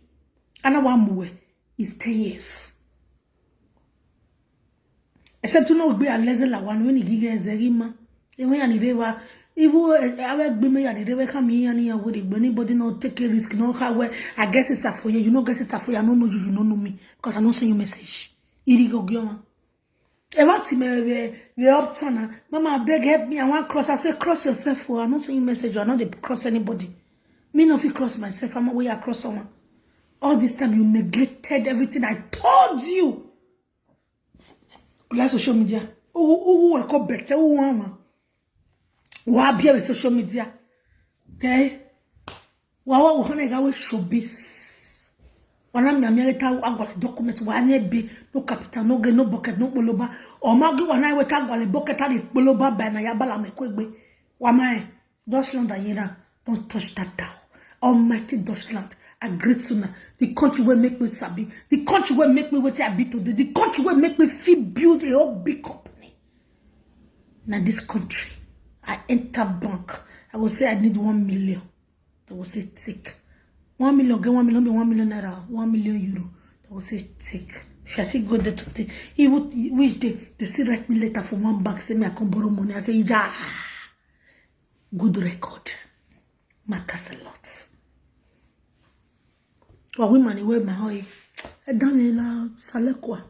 Ana wa mu we is ten years. Except to know we are less than one when he give us a rima. And when you are even awe gbe me ya the way come here and you would anybody not take a risk, no how we I guess it's a for you, you know guess it's a for you, I don't know you, you don't know me because I don't send you message. Irigo gioma. E what me we we up tana. Mama, I beg help me. I want cross. I say cross yourself. Oh, I don't send you message. I know they cross anybody. Me no fit cross myself. I'm away across someone. All this time you neglected everything I told you. Like social media. Who who who call better? Who want one? Wa bia with social media. Okay? Wa wa wa na ga we showbiz. Wa na mi amele ta agwa document wa na be no capital, no get no bucket, no poloba. O ma gi wa na we ta agwa bucket ta di poloba ba na ya bala me kwegbe. Wa mai Deutschland and Iran don't touch that down. Almighty Deutschland, I greet you now. The country will make me sabi. The country will make me what I be today. The country will make me feel build a whole big company. Now this country, I enter bank. I will say I need one million. They will say take. One million, get one million, be one million naira, one million euro. They will say take. If I see go there today, even which day they still write me letter from one bank, say me I come borrow money. I say, yeah, good record matters a lot. Wa women wey my hoy. E dan me la salekwa.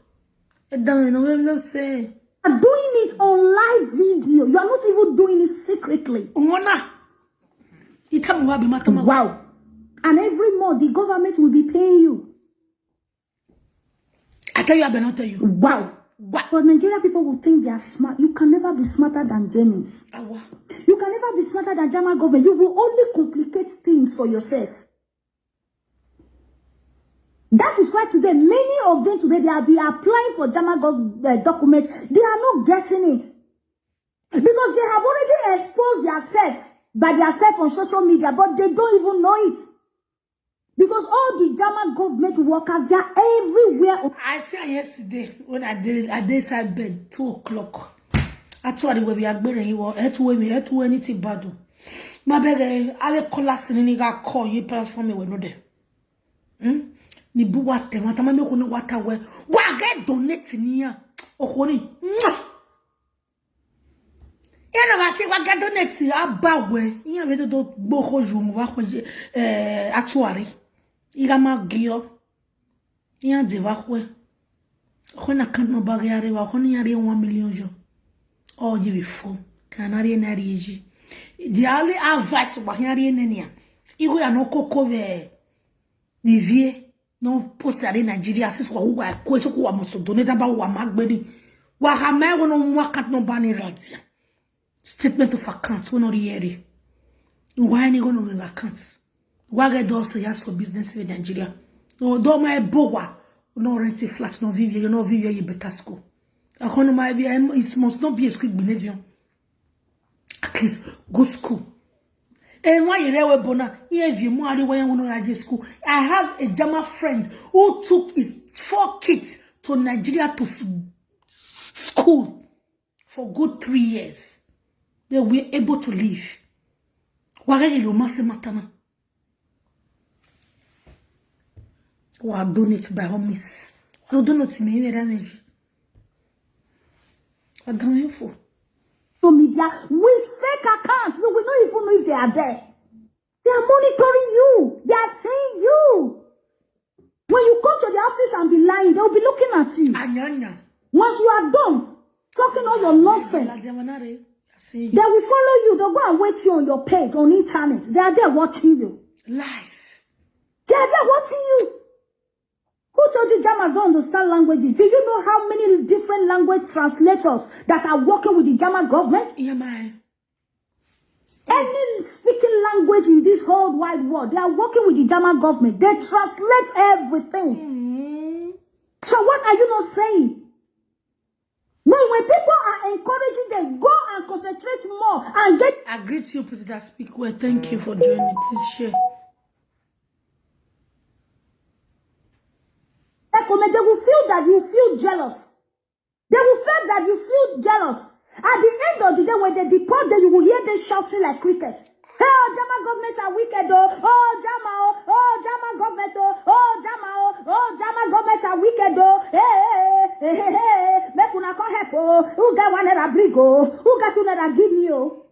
E dan me no we lo say. Are doing it on live video. You are not even doing it secretly. Wona. Itam wa be matama. Wow. And every month the government will be paying you. I tell you, I better not tell you. Wow. What? But Nigerian people will think they are smart. You can never be smarter than James. Awa. You can never be smarter than German government. You will only complicate things for yourself. That is why today, many of them today, they are be applying for German gov- uh, documents. They are not getting it. Because they have already exposed themselves by themselves on social media, but they don't even know it. Because all the German government workers, they are everywhere. I see her yesterday when I did I did side bed two o'clock. I told her we are going he was head to me, head to anything bad. My beg I will call us in any got call you platform me with no day. Hmm? Ni bu wate, wata ma me ko ni wata we. Wa get donate ni ya. Okoni. Mwah! Eno ga ti wa ga donate aba we. Iya we do do gbo ko ju mu wa ko je eh atuari. Iga ma gio. Iya de wa ko. Ko na kan no ba ga re wa ko ni ya re one million jo. O ji bi fo. Kan na re na re ji. The only advice wa ya re ne ni a. Igo ya no koko we. Nivie no post are Nigeria sis wa wa ko so ko wa mo so donate ba wa ma gbe ni. Wa ha me wo no mu account number ni radia. Statement of account wo no ri eri. Why ni go no me account? Wa get those ya so business in Nigeria. No do my bowa. No rent a flat, no vive, no vive a better school. I can't my be it must not be a school gbenedion. At least go school. And why you there bona? Here if you more are why you want to school. I have a German friend who took his four kids to Nigeria to f- school for good three years. They were able to live. Why you must matana? Wa donate by all means. Wa donate me me damage. Wa donate for. Social media with fake accounts. You will not even know if they are there. They are monitoring you. They are seeing you. When you come to the office and be lying, they will be looking at you. Anyanya. Once you are done talking all your nonsense, La Jamanare. I see they will follow you. They'll go and wait you on your page on internet. They are there watching you. Life. They are there watching you. Who told you Germans don't understand languages? Do you know how many different language translators that are working with the German government? Yeah, my. Any speaking language in this whole wide world, they are working with the German government. They translate everything. Mm. So what are you not saying? When, when people are encouraging them, go and concentrate more and get I greet you, President Speak Well. Thank you for joining. Please share. They will feel that you feel jealous. They will feel that you feel jealous. At the end of the day, when they deport them, you will hear them shouting like cricket. Hey, Ojama government are wicked, oh. Oh, Ojama, oh. Oh, Ojama government, oh. Oh, Ojama, oh. Oh, Ojama government are wicked, oh. Hey, hey, hey, hey, hey, hey. Make una come help, oh. Who get one naira bring, oh? Who get two naira give me, oh?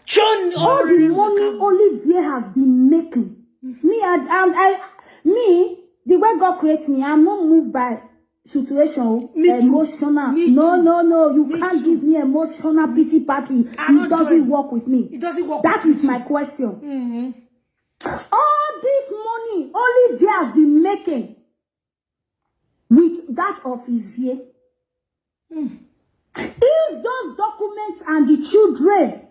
John All the money Olivier has been making. Me, I, I, I, me, the way God creates me, I'm not moved by situation, oh, Me too. Emotional. Me No, too. No, no, you Me can't too. Give me emotional pity party. I It don't doesn't join. Work with me. It doesn't work That with me is my too. Question. Mm-hmm. All this money Olivier has been making with that of his V A. If those documents and the children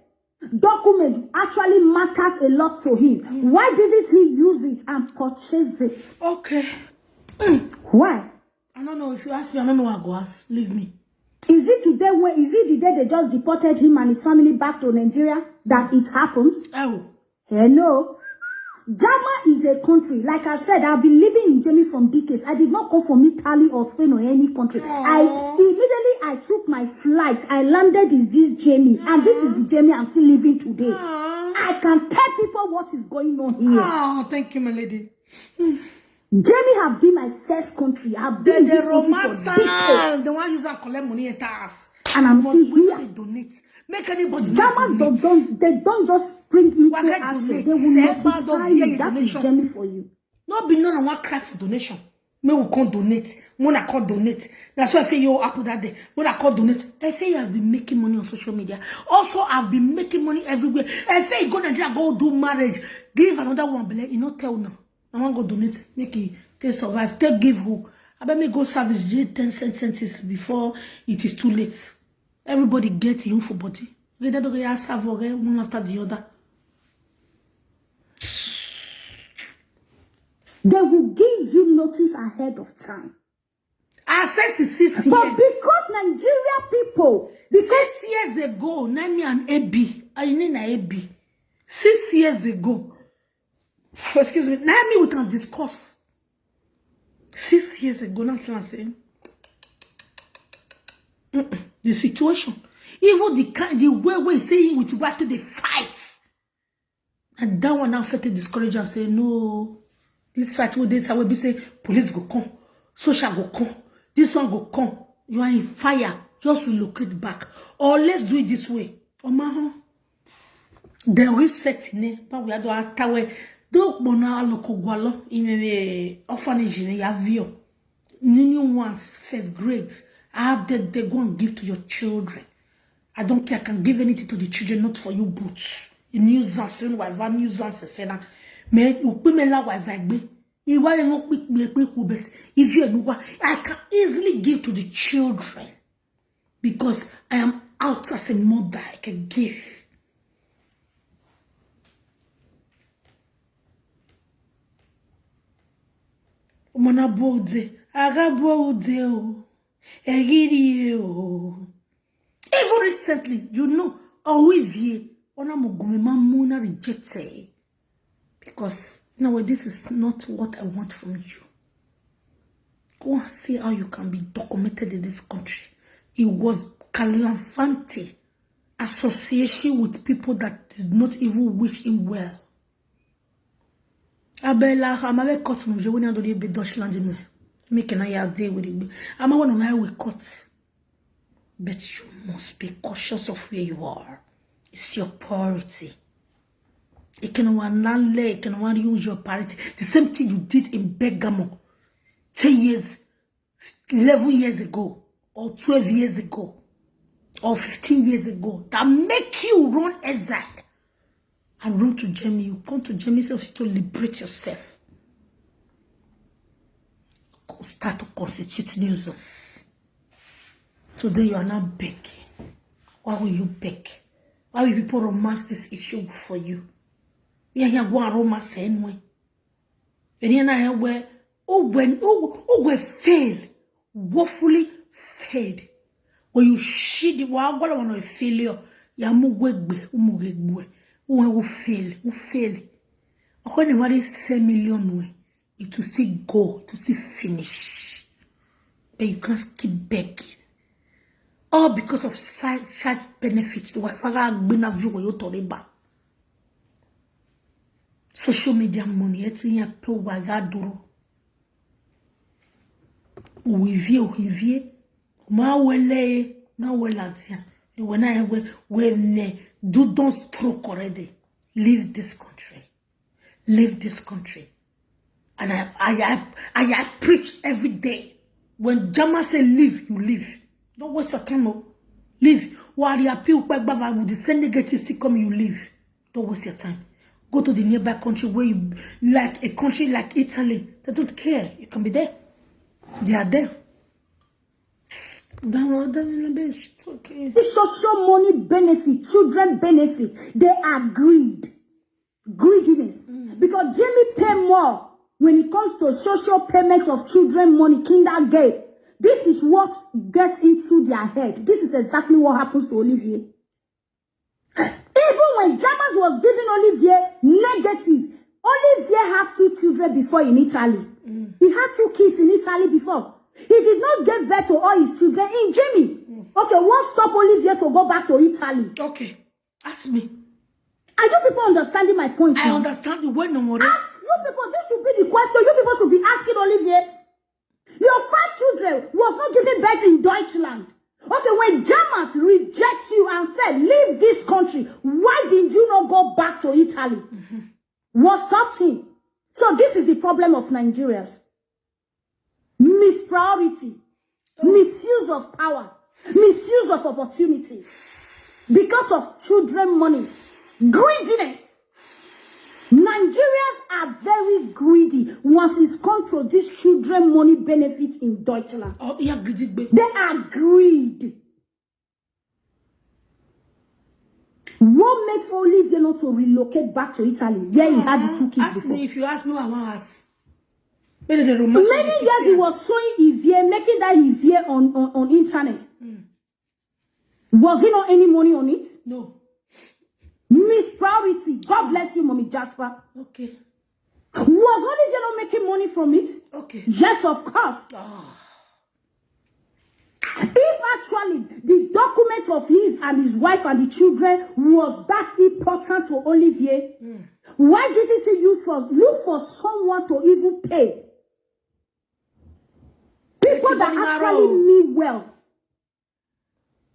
document actually matters a lot to him, why didn't he use it and purchase it? Okay. Why? I don't know. If you ask me, I don't know what I go ask. Leave me. Is it today when is it the day they just deported him and his family back to Nigeria that it happens? Oh. Hell no. Germany is a country. Like I said, I've been living in Germany from decades. I did not come from Italy or Spain or any country. I immediately I took my flight. I landed in this Germany, and this is the Germany I'm still living today. I can tell people what is going on here. Oh, thank you, my lady. Germany have been my first country. I've The, been in the this country for romancer, decades, the one user collect money and tax. and I'm But still we here. They donate. Make anybody not Germans donate. Don't, don't they don't just spring into Why can't action. Donate? They will Say, "Bad notify of here, you. That is donation." Germany for you. No be no one cry for donation. Me will come donate. When I call donate, that's why I say you happen that day. When I call donate, I say he has been making money on social media. Also, I've been making money everywhere. I say he go Nigeria, go do marriage, give another one, but he not tell now. I want go donate, make it take survive, take give who. I bet me go service J ten cent sentence before it is too late. Everybody get you for body. Get that okay, I serve okay, one after the other. They will give you notice ahead of time. I said six But years. Because Nigeria people, because Six years ago, Nami and A B, I mean A B. Six years ago, excuse me, Nami we can discuss. Six years ago, now I'm saying the situation, even the kind, the way we say with what they fight. And that one now fit to discourage and say, "No, this fight wey dey inside wey be say police go come, social go come, this one go come." You are in fire. Just relocate back. Or let's do it this way. Omaha. Then we set in it, but we had to ask where do bona aloko gwalo in the orphanage in Yavio. New ones, first grade. I have that they go and give to your children. I don't care. I can give anything to the children, not for you, but a nuisance, you know, whatever nuisance, I say now. Me, you pay me la, whatever I be. If I don't pick me, pick who bet. If you know what, I can easily give to the children because I am out as a mother. I can give. Mona bode, aga bode o, egiri o. Even recently, you know, Olivier, ona mogume mamuna rejected. Because, you know what, this is not what I want from you. Go and see how you can be documented in this country. It was Calavante association with people that did not even wish him well. Abela, I'm a court no je when I don't be Dutchland in me. Make an I day with it. I'm a one of my way court. But you must be cautious of where you are. It's your priority. You can one land, you can one use your priority. The same thing you did in Bergamo ten years, eleven years ago, or twelve years ago, or fifteen years ago, that make you run exile and run to Germany. You come to Germany self to liberate yourself. Start to constitute nuisance. Today you are not begging. Why will you beg? Why will people romance this issue for you? We are here go and romance anyway. When you know where, oh, when, oh, oh, we fail, woefully failed. When you shit the wa gwala one a failure, ya mu gwegbe, umu gwegbe. When we fail, we fail. When you want ten million way, it will still go, it will still finish. But you can't keep begging. All because of side, side benefits. The wife aga gbina view where you to riba. Social media money, it's in your pay wagaduro. Uivie, uivie. Ma wele, ma wela tia. When I we we ne do don't stroke already. Leave this country. Leave this country. And I I I, I, I preach every day. When Jama say leave, you leave. Don't waste your time. Oh. Leave. Wari appeal back with the same negative still come, you leave. Don't waste your time. Go to the nearby country where you like, a country like Italy. They don't care. You can be there. They are there. That one, that one, okay. The social money benefit, children benefit, they are greed. Greediness. Mm. Because Jamie pay more when it comes to social payments of children money, kindergarten. This is what gets into their head. This is exactly what happens to Olivier. Even when Jamas was giving Olivier negative, Olivier had two children before in Italy. Mm. He had two kids in Italy before. He did not give birth to all his children in Jamie. Mm. Okay, what stopped Olivier to go back to Italy? Okay, ask me. Are you people understanding my point? I understand the way no more. Ask you people, this should be the question you people should be asking Olivier. Your five children was not giving birth in Deutschland. Okay, when Germans reject you and said, leave this country, why did you not go back to Italy? Mm-hmm. What stopped him? So this is the problem of Nigerians. Mispriority, oh. Misuse of power, misuse of opportunity because of children money, greediness. Nigerians are very greedy once it's come to this children money benefit in Deutschland. Oh, yeah, greedy. They are greedy. What makes Olivier not to relocate back to Italy where he had the two kids? Ask before. Me if you ask me, I want ask. Many years he was showing Ivie, making that Ivie on, on, on internet. Mm. Was he not any money on it? No. Mispriority. God bless you, Mommy Jasper. Okay. Was Olivier not making money from it? Okay. Yes, of course. Ah. If actually the document of his and his wife and the children was that important to Olivier, mm. Why didn't he use for, look for someone to even pay? People that actually mean well.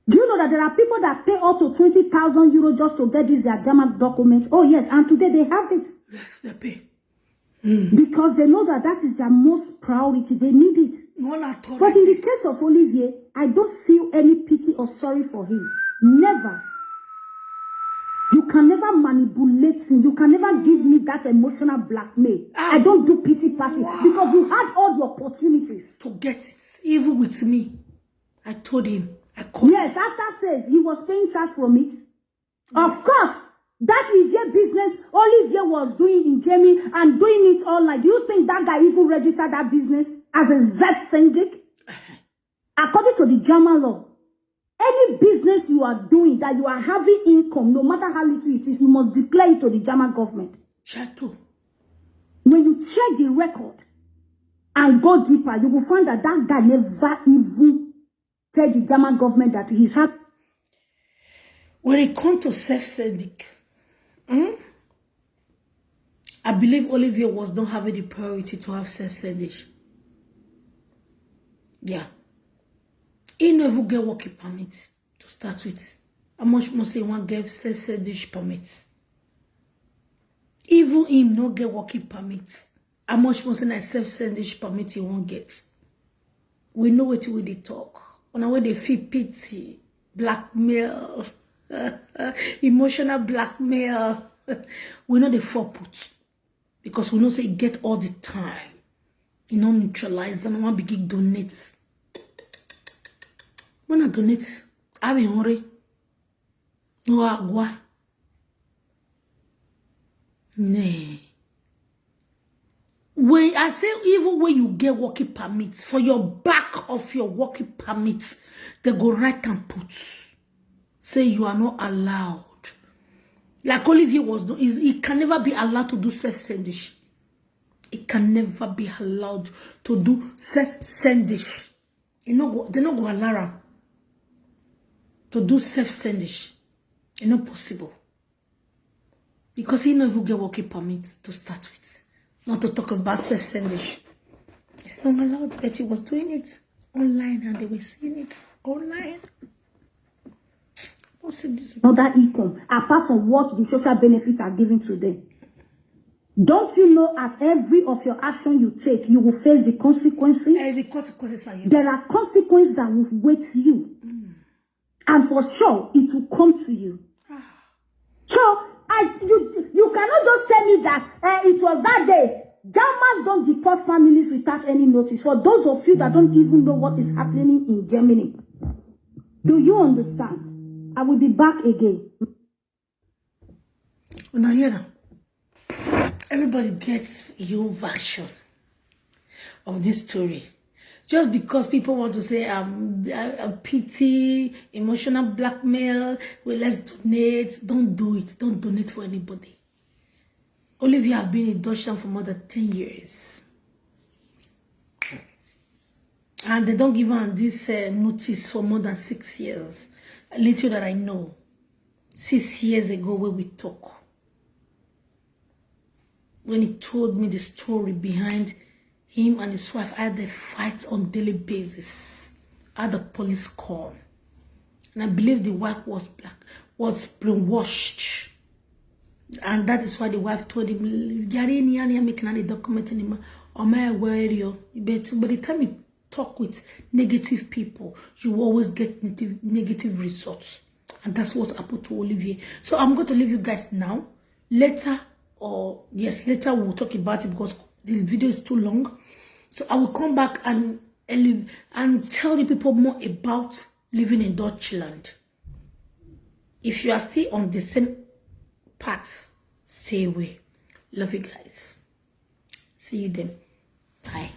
Do you know that there are people that pay up to twenty thousand euro just to get this their German document? Oh yes, and today they have it. Yes, they pay. Mm. Because they know that that is their most priority. They need it. But in the case of Olivier, I don't feel any pity or sorry for him. Never. You can never manipulate me. You can never give me that emotional blackmail. Ah, I don't do pity party because you had all the opportunities to get it, even with me. I told him. I called. Yes, after says he was paying tax from it. Of course, that Ivie business Olivier was doing in Jamie and doing it online. Do you think that guy even registered that business as a Selbstständig? According to the German law, any business you are doing that you are having income, no matter how little it is, you must declare it to the German government. Chateau. When you check the record and go deeper, you will find that that guy never even tell the German government that he's happy. When it comes to Selbstständig, hmm, I believe Olivier was not having the priority to have Selbstständig. Yeah. He never get working permit to start with. How much more say one get Selbstständig permit? Even him no get working permit. How much more say na Selbstständig permit he won't get? We know what we dey talk. On our way they feel pity, blackmail, emotional blackmail. We know the four put because we know say he get all the time. You know neutralize and one begin donate. When I donate, I be hungry. No agua. Nay. When I say even when you get working permit, for your back of your working permit, they go write and put. Say you are not allowed. Like Olivier was, he can never be allowed to do Selbstständig. It can never be allowed to do self-sendish. E no go, they no go allow am to do self-sendish. E no possible. Because he no even get working permit to start with. Not to talk about self-sendish. It's not allowed, but he was doing it online and they were seeing it online. What's this? Another income, apart from what the social benefits are given to them. Don't you know at every of your action you take, you will face the consequences? Eh, the consequences are here. There are consequences that will wait you. And for sure, it will come to you. So, I, you, you cannot just tell me that, eh, it was that day. Jamas don't deport families without any notice. For those of you that don't even know what is happening in Germany, do you understand? I will be back again. Una hear am? Everybody gets your version of this story. Just because people want to say, um, uh, uh, pity, emotional blackmail, well, let's donate. Don't do it. Don't donate for anybody. Olivia have been in Dutchland for more than ten years. And they don't give her this, uh, notice for more than six years. Little that I know. Six years ago when we talk. When he told me the story behind him and his wife, I had a fight on daily basis. I had the police call. And I believe the wife was black, was brainwashed. And that is why the wife told him, "Yari ni yani ya making any document anymore. Or my worry you." But by the time you talk with negative people, you always get negative, negative results. And that's what happened to Olivier. So I'm going to leave you guys now. Later, or yes, later we'll talk about it because the video is too long. So I will come back and, and tell you people more about living in Dutchland. If you are still on the same path, stay away. Love you guys. See you then. Bye.